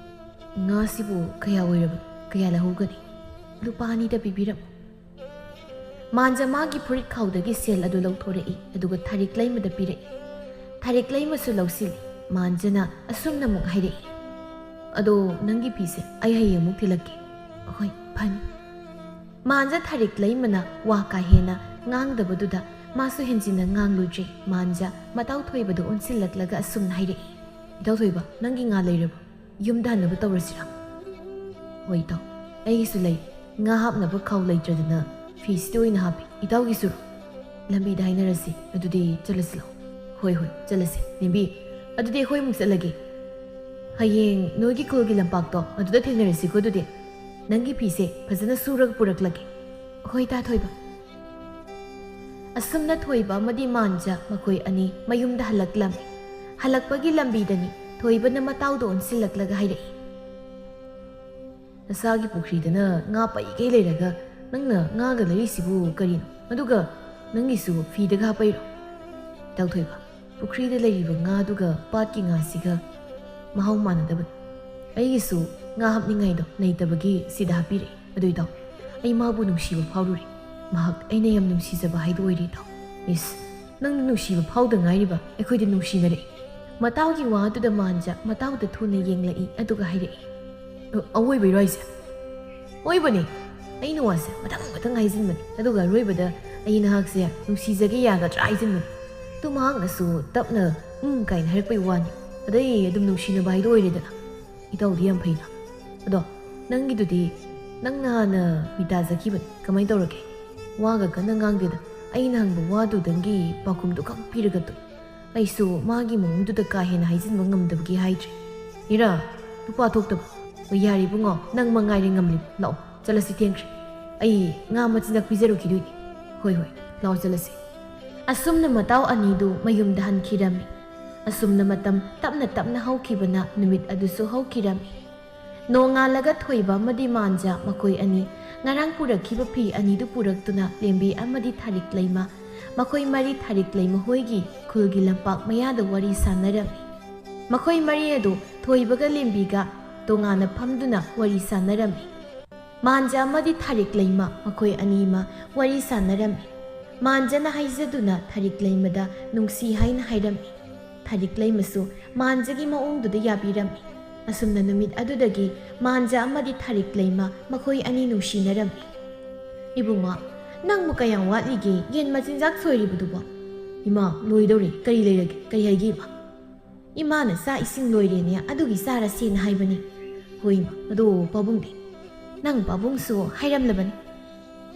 ꯉꯥꯁꯤꯕꯨ ꯀꯌꯥ ꯑꯣꯏꯔꯕ? ꯀꯌꯥ ꯂꯧꯍꯧꯒꯅꯤ?" "ꯂꯨꯄꯥ ꯑꯅꯤꯗ ꯄꯤꯕꯤꯔꯝꯃꯨ꯫" ꯃꯥꯟꯖ ꯃꯥꯒꯤ ꯐꯨꯔꯤꯠ ꯈꯥꯎꯗꯒꯤ ꯁꯦꯜ ꯑꯗꯨ ꯂꯧꯊꯣꯔꯛꯏ, ꯑꯗꯨꯒ ꯊꯥꯔꯤꯛ ꯂꯩꯃꯗ ꯄꯤꯔꯛꯏ꯫ ꯊꯥꯔꯤꯛ ꯂꯩꯃꯁꯨ ꯂꯧꯁꯤꯜꯂꯤ꯫ ꯃꯥꯟꯖꯅ ꯑꯁꯨꯝꯅ ꯑꯃꯨꯛ ꯍꯥꯏꯔꯛꯏ, "ꯑꯗꯣ ꯅꯪꯒꯤ ꯐꯤꯁꯦ ꯑꯩ ꯍꯌꯦꯡ ꯑꯃꯨꯛ ꯊꯤꯜꯂꯛꯀꯦ꯫" "ꯍꯣꯏ, ꯐꯅꯤ꯫" ꯃꯥꯟꯖ ꯊꯥꯔꯤꯛ ꯂꯩꯃꯅ ꯋꯥ ꯀꯥ ꯍꯦꯟꯅ ꯉꯥꯡꯗꯕꯗꯨꯗ ꯃꯥꯁꯨ ꯍꯦꯟꯖꯤꯟꯅ ꯉꯥꯡꯂꯨꯗ꯭ꯔꯦ꯫ ꯃꯥꯟꯖ ꯃꯇꯥꯎ ꯊꯣꯏꯕꯗ ꯑꯣꯟꯁꯤꯜꯂꯛꯂꯒ ꯑꯁꯨꯝꯅ ꯍꯥꯏꯔꯛꯏ, "ꯏꯇꯥꯎ ꯊꯣꯏꯕ, ꯅꯪꯒꯤ ꯉꯥ ꯂꯩꯔꯕꯣ? ꯌꯨꯝꯗ ꯍꯟꯅꯕ ꯇꯧꯔꯁꯤꯔꯥ?" "ꯍꯣꯏ ꯏꯇꯥꯎ, ꯑꯩꯒꯤꯁꯨ ꯂꯩ꯫ ꯉꯥ ꯍꯥꯞꯅꯕ ꯈꯥꯎ ꯂꯩꯇ꯭ꯔꯗꯅ ꯐꯤꯁꯤꯗ ꯑꯣꯏꯅ ꯍꯥꯞꯄꯤ꯫ ꯏꯇꯥꯎꯒꯤꯁꯨ?" "ꯂꯝꯕꯤꯗ ꯍꯥꯏꯅꯔꯁꯤ꯫ ꯑꯗꯨꯗꯤ ꯆꯠꯂꯁꯤ ꯂꯥꯛꯑꯣ꯫" "ꯍꯣꯏ, ꯍꯣꯏ, ꯆꯠꯂꯁꯤ꯫ ꯅꯦꯝꯕꯤ, ꯑꯗꯨꯗꯤ ꯑꯩꯈꯣꯏ ꯑꯃꯨꯛ ꯆꯠꯂꯒꯦ꯫ ꯍꯌꯦꯡ ꯅꯣꯏꯒꯤ ꯈꯨꯜꯒꯤ ꯂꯝꯄꯥꯛꯇꯣ ꯑꯗꯨꯗ ꯊꯦꯡꯅꯔꯁꯤꯀꯣ ꯑꯗꯨꯗꯤ꯫ ꯅꯪꯒꯤ ꯐꯤꯁꯦ ꯐꯖꯅ ꯁꯨꯔꯒ ꯄꯨꯔꯛꯂꯒꯦ꯫" "ꯍꯣꯏ ꯇꯥ ꯊꯣꯏꯕ꯫" ꯑꯁꯨꯝꯅ ꯊꯣꯏꯕ ꯑꯃꯗꯤ ꯃꯥꯟꯖ ꯃꯈꯣꯏ ꯑꯅꯤ ꯃꯌꯨꯝꯗ ꯍꯜꯂꯛꯂꯝꯃꯤ꯫ ꯍꯜꯂꯛꯄꯒꯤ ꯂꯝꯕꯤꯗꯅꯤ ꯊꯣꯏꯕꯅ ꯃꯇꯥꯎꯗ ꯑꯣꯟꯁꯤꯜꯂꯛꯂꯒ ꯍꯥꯏꯔꯛꯏ, "ꯅꯁꯥꯒꯤ ꯄꯨꯈ꯭ꯔꯤꯗꯅ ꯉꯥ ꯄꯩꯈꯩ ꯂꯩꯔꯒ ꯅꯪꯅ ꯉꯥꯒ ꯂꯩꯔꯤꯁꯤꯕꯨ ꯀꯔꯤꯅꯣ? ꯑꯗꯨꯒ ꯅꯪꯒꯤꯁꯨ ꯐꯤꯗꯒ ꯍꯥꯞꯄꯩꯔꯣ?" "ꯏꯇꯥꯎ ꯊꯣꯏꯕ, ꯄꯨꯈ꯭ꯔꯤꯗ ꯂꯩꯔꯤꯕ ꯉꯥꯗꯨꯒ ꯄꯥꯠꯀꯤ ꯉꯥꯁꯤꯒ ꯃꯍꯥꯎ ꯃꯥꯟꯅꯗꯕꯅꯤ꯫ ꯑꯩꯒꯤꯁꯨ ꯉꯥ ꯍꯥꯞꯅꯤꯡꯉꯥꯏꯗꯣ ꯂꯩꯇꯕꯒꯤ ꯁꯤꯗ ꯍꯥꯞꯄꯤꯔꯛꯏ꯫ ꯑꯗꯨ ꯏꯇꯥꯎ, ꯑꯩ ꯃꯥꯕꯨ ꯅꯨꯡꯁꯤꯕ ꯐꯥꯎꯔꯨꯔꯦ꯫ ꯃꯍꯥꯛ ꯑꯩꯅ ꯌꯥꯝ ꯅꯨꯡꯁꯤꯖꯕ ꯍꯥꯏꯗꯨ ꯑꯣꯏꯔꯦ ꯏꯇꯥꯎ꯫" "ꯏꯁ, ꯅꯪꯅ ꯅꯨꯡꯁꯤꯕ ꯐꯥꯎꯗ ꯉꯥꯏꯔꯤꯕ? ꯑꯩꯈꯣꯏꯗꯤ ꯅꯨꯡꯁꯤꯅꯔꯛꯏ꯫" ꯃꯇꯥꯎꯒꯤ ꯋꯥꯗꯨꯗ ꯃꯥꯟꯖ ꯃꯇꯥꯎꯗ ꯊꯨꯅ ꯌꯦꯡꯂꯛꯏ, ꯑꯗꯨꯒ ꯍꯥꯏꯔꯛꯏ, "ꯑ-, ꯑꯋꯣꯏꯕꯩꯔꯣ ꯍꯥꯏꯁꯦ?" "ꯑꯣꯏꯕꯅꯦ꯫ ꯑꯩꯅ ꯋꯥꯁꯦ ꯃꯊꯪ ꯃꯊꯪ ꯍꯥꯏꯖꯤꯟꯕꯅꯤ, ꯑꯗꯨꯒ ꯑꯔꯣꯏꯕꯗ "ꯑꯩ ꯅꯍꯥꯛꯁꯦ ꯅꯨꯡꯁꯤꯖꯒꯦ ꯌꯥꯒꯗ꯭ꯔꯥ?" ꯍꯥꯏꯖꯤꯟꯕꯅꯤ꯫ ꯑꯗꯨ ꯃꯍꯥꯛꯅꯁꯨ ꯇꯞꯅ "ꯎꯝ" ꯀꯥꯏꯅ ꯍꯥꯏꯔꯛꯄꯩ ꯋꯥꯅꯤ꯫ ꯑꯗꯩ ꯑꯗꯨꯝ ꯅꯨꯡꯁꯤꯅꯕ ꯍꯥꯏꯗꯣ ꯑꯣꯏꯔꯦꯗꯅ꯫ ꯏꯇꯥꯎꯗꯤ ꯌꯥꯝ ꯐꯩꯅ꯫ ꯑꯗꯣ ꯅꯪꯒꯤꯗꯨꯗꯤ, ꯅꯪ ꯅꯍꯥꯟꯅ ꯃꯤꯇꯥ ꯆꯠꯈꯤꯕꯅꯤ, ꯀꯃꯥꯏꯅ ꯇꯧꯔꯒꯦ? ꯋꯥꯒ ꯀꯟꯅ ꯉꯥꯡꯗꯦꯗ, ꯑꯩꯅ ꯍꯪꯕ ꯋꯥꯗꯨꯗꯪꯒꯤ ꯄꯥꯎꯈꯨꯝꯗꯨ ꯈꯛ ꯄꯤꯔꯒ ꯇꯣꯛ꯫ ꯑꯩꯁꯨ ꯃꯥꯒꯤ ꯃꯑꯣꯡꯗꯨꯗ ꯀꯥ ꯍꯦꯟꯅ ꯍꯥꯏꯖꯤꯟꯕ ꯉꯝꯗꯕꯒꯤ ꯍꯥꯏꯗ꯭ꯔꯦ꯫ ꯏꯔꯥ, ꯅꯨꯄꯥ ꯊꯣꯛꯇꯕ꯫ "ꯍꯣꯏ, ꯌꯥꯔꯦ ꯏꯕꯨꯡꯉꯣ, ꯅꯪ ꯃꯉꯥꯏꯔꯦ ꯉꯝꯂꯤꯕ꯫ ꯂꯥꯛꯑꯣ, ꯆꯠꯂꯁꯤ, ꯊꯦꯡꯈ꯭ꯔꯦ꯫ ꯑꯩ ꯉꯥ ꯃꯆꯤꯟꯖꯥꯛ ꯄꯤꯖꯔꯨꯈꯤꯗꯣꯏꯅꯤ꯫" "ꯍꯣꯏ, ꯍꯣꯏ, ꯂꯥꯛꯑꯣ, ꯆꯠꯂꯁꯤ꯫" ꯑꯁꯨꯝꯅ ꯃꯇꯥꯎ ꯑꯅꯤꯗꯨ ꯃꯌꯨꯝꯗ ꯍꯟꯈꯤꯔꯝꯃꯤ꯫ ꯑꯁꯨꯝꯅ ꯃꯇꯝ ꯇꯞꯅ ꯇꯞꯅ ꯍꯧꯈꯤꯕꯅ ꯅꯨꯃꯤꯠ ꯑꯗꯨꯁꯨ ꯍꯧꯈꯤꯔꯝꯃꯤ꯫ ꯅꯣꯡꯉꯥꯜꯂꯒ ꯊꯣꯏꯕ ꯑꯃꯗꯤ ꯃꯥꯟꯖ ꯃꯈꯣꯏ ꯑꯅꯤ ꯉꯔꯥꯡ ꯄꯨꯔꯛꯈꯤꯕ ꯐꯤ ꯑꯅꯤꯗꯨ ꯄꯨꯔꯛꯇꯨꯅ ꯂꯦꯝꯕꯤ ꯑꯃꯗꯤ ꯊꯥꯔꯤꯛ ꯂꯩꯃ, ꯃꯈꯣꯏ ꯃꯔꯤ ꯊꯥꯔꯤꯛ ꯂꯩꯃ ꯍꯣꯏꯒꯤ ꯈꯨꯜꯒꯤ ꯂꯝꯄꯥꯛ ꯃꯌꯥꯗ ꯋꯥꯔꯤ ꯁꯥꯟꯅꯔꯝꯃꯤ꯫ ꯃꯈꯣꯏ ꯃꯔꯤ ꯑꯗꯨ ꯊꯣꯏꯕꯒ ꯂꯦꯝꯕꯤꯒ ꯇꯣꯉꯥꯟꯅ ꯐꯝꯗꯨꯅ ꯋꯥꯔꯤ ꯁꯥꯟꯅꯔꯝꯃꯤ꯫ ꯃꯥꯟꯖ ꯑꯃꯗꯤ ꯊꯥꯔꯤꯛ ꯂꯩꯃ ꯃꯈꯣꯏ ꯑꯅꯤꯃ ꯋꯥꯔꯤ ꯁꯥꯟꯅꯔꯝꯃꯤ꯫ ꯃꯥꯟꯖꯅ ꯍꯥꯏꯖꯗꯨꯅ ꯊꯥꯔꯤꯛ ꯂꯩꯃꯗ ꯅꯨꯡꯁꯤ ꯍꯥꯏꯅ ꯍꯥꯏꯔꯝꯃꯤ꯫ ꯊꯥꯔꯤꯛ ꯂꯩꯃꯁꯨ ꯃꯥꯟꯖꯒꯤ ꯃꯑꯣꯡꯗꯨꯗ ꯌꯥꯕꯤꯔꯝꯃꯤ꯫ ꯑꯁꯨꯝꯅ ꯅꯨꯃꯤꯠ ꯑꯗꯨꯗꯒꯤ ꯃꯥꯟꯖ ꯑꯃꯗꯤ ꯊꯥꯔꯤꯛ ꯂꯩꯃ ꯃꯈꯣꯏ ꯑꯅꯤ ꯅꯨꯡꯁꯤꯅꯔꯝꯃꯤ꯫ "ꯏꯕꯨꯡꯉꯣ, ꯅꯪꯕꯨ ꯀꯌꯥꯝ ꯋꯥꯠꯂꯤꯒꯦ ꯌꯦꯟ ꯃꯆꯤꯟꯖꯥꯛ ꯁꯣꯏꯔꯤꯕꯗꯨꯕꯣ?" "ꯏꯃꯥ, ꯂꯣꯏꯗꯧꯔꯦ꯫ ꯀꯔꯤ ꯂꯩꯔꯒꯦ? ꯀꯔꯤ ꯍꯥꯏꯒꯦ, ꯏꯃꯥ?" "ꯏꯃꯥꯅ ꯆꯥꯛ ꯏꯁꯤꯡ ꯂꯣꯏꯔꯦꯅꯦ, ꯑꯗꯨꯒꯤ ꯆꯥꯔꯁꯦꯅ ꯍꯥꯏꯕꯅꯤ꯫" "ꯍꯣꯏ, ꯏꯃꯥ꯫ ꯑꯗꯣ ꯄꯥꯕꯨꯡꯗꯤ?" "ꯅꯪ ꯄꯥꯕꯨꯡꯁꯨ ꯍꯥꯏꯔꯝꯂꯕꯅꯤ꯫"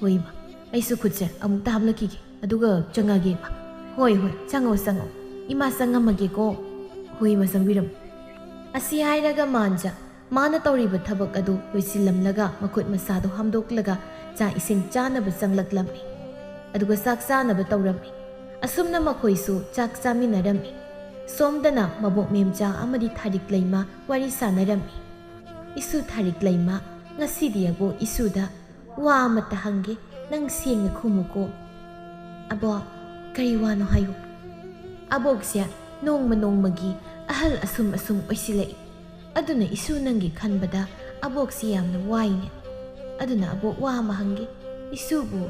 "ꯍꯣꯏ, ꯏꯃꯥ꯫ ꯑꯩꯁꯨ ꯈꯨꯠꯁꯦ ꯑꯃꯨꯛꯇ ꯍꯥꯝꯂꯛꯈꯤꯒꯦ, ꯑꯗꯨꯒ ꯆꯪꯉꯒꯦ, ꯏꯃꯥ꯫" "ꯍꯣꯏ, ꯍꯣꯏ, ꯆꯪꯉꯣ, ꯆꯪꯉꯣ꯫ ꯏꯃꯥ ꯆꯪꯉꯝꯃꯒꯦꯀꯣ꯫" "ꯍꯣꯏ, ꯏꯃꯥ, ꯆꯪꯕꯤꯔꯝꯃꯣ꯫" ꯑꯁꯤ ꯍꯥꯏꯔꯒ ꯃꯥꯟꯖ ꯃꯥꯅ ꯇꯧꯔꯤꯕ ꯊꯕꯛ ꯑꯗꯨ ꯂꯣꯏꯁꯤꯜꯂꯝꯂꯒ ꯃꯈꯨꯠ ꯃꯁꯥꯗꯣ ꯍꯥꯝꯗꯣꯛꯂꯒ ꯆꯥꯛ ꯏꯁꯤꯡ ꯆꯥꯅꯕ ꯆꯪꯂꯛꯂꯝꯃꯤ꯫ ꯑꯗꯨꯒ ꯆꯥꯛ ꯆꯥꯅꯕ ꯇꯧꯔꯝꯃꯤ꯫ ꯑꯁꯨꯝꯅ ꯃꯈꯣꯏꯁꯨ ꯆꯥꯛ ꯆꯥꯃꯤꯟꯅꯔꯝꯃꯤ꯫ ꯁꯣꯝꯗꯅ ꯃꯕꯣꯛ ꯃꯦꯝꯆꯥ ꯑꯃꯗꯤ ꯊꯥꯔꯤꯛ ꯂꯩꯃ ꯋꯥꯔꯤ ꯁꯥꯟꯅꯔꯝꯃꯤ꯫ "ꯏꯁꯨ ꯊꯥꯔꯤꯛ ꯂꯩꯃ, ꯉꯁꯤꯗꯤ ꯑꯕꯣꯛ ꯏꯁꯨꯗ ꯋꯥ ꯑꯃꯠꯇ ꯍꯪꯒꯦ, ꯅꯪ ꯁꯦꯡꯅ ꯈꯨꯝꯃꯨꯀꯣ꯫" "ꯑꯕꯣꯛ, ꯀꯔꯤ ꯋꯥꯅꯣ ꯍꯥꯏꯌꯨ꯫" "ꯑꯕꯣꯛꯁꯦ ꯅꯣꯡꯃ ꯅꯣꯡꯃꯒꯤ ꯑꯍꯜ ꯑꯁꯨꯝ ꯑꯁꯨꯝ ꯑꯣꯏꯁꯤꯜꯂꯛꯏ꯫ ꯑꯗꯨꯅ ꯏꯁꯨ ꯅꯪꯒꯤ ꯈꯟꯕꯗ ꯑꯕꯣꯛꯁꯤ ꯌꯥꯝꯅ ꯋꯥꯏꯅꯦ꯫ ꯑꯗꯨꯅ ꯑꯕꯣꯛ, ꯋꯥ ꯑꯃ ꯍꯪꯒꯦ꯫ ꯏꯁꯨꯕꯨ,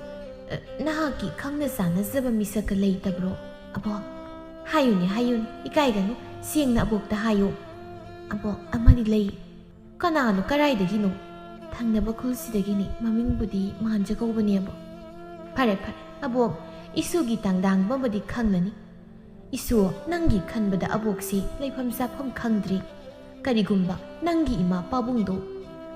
ꯑ, ꯅꯍꯥꯛꯀꯤ ꯈꯪꯅ ꯆꯥꯟꯅꯖꯕ ꯃꯤꯁꯛꯀ ꯂꯩꯇꯕ꯭ꯔꯣ? ꯑꯕꯣꯛ, ꯍꯥꯏꯌꯨꯅꯦ, ꯍꯥꯏꯌꯨꯅꯦ, ꯏꯀꯥꯏꯒꯅꯨ, ꯁꯦꯡꯅ ꯑꯕꯣꯛꯇ ꯍꯥꯏꯌꯨ꯫" "ꯑꯕꯣꯛ, ꯑꯃꯗꯤ ꯂꯩ꯫" "ꯀꯅꯥꯅꯣ? ꯀꯔꯥꯏꯗꯒꯤꯅꯣ?" ꯊꯪꯅꯕ ꯈꯨꯜꯁꯤꯗꯒꯤꯅꯤ, ꯃꯃꯤꯡꯕꯨꯗꯤ ꯃꯥꯟꯖ ꯀꯧꯕꯅꯦꯕ꯫ ꯐꯔꯦ ꯐꯔꯦ, ꯑꯕꯣꯛ, ꯏꯁꯨꯒꯤ ꯇꯥꯡꯗꯥꯡꯕ ꯑꯃꯗꯤ ꯈꯪꯂꯅꯤ꯫ ꯏꯁꯨ, ꯅꯪꯒꯤ ꯈꯟꯕꯗ ꯑꯕꯣꯛꯁꯤ ꯂꯩꯐꯝ ꯆꯥꯐꯝ ꯈꯪꯗ꯭ꯔꯤ꯫ ꯀꯔꯤꯒꯨꯝꯕ ꯅꯪꯒꯤ ꯏꯃꯥ ꯄꯥꯕꯨꯡꯗꯣ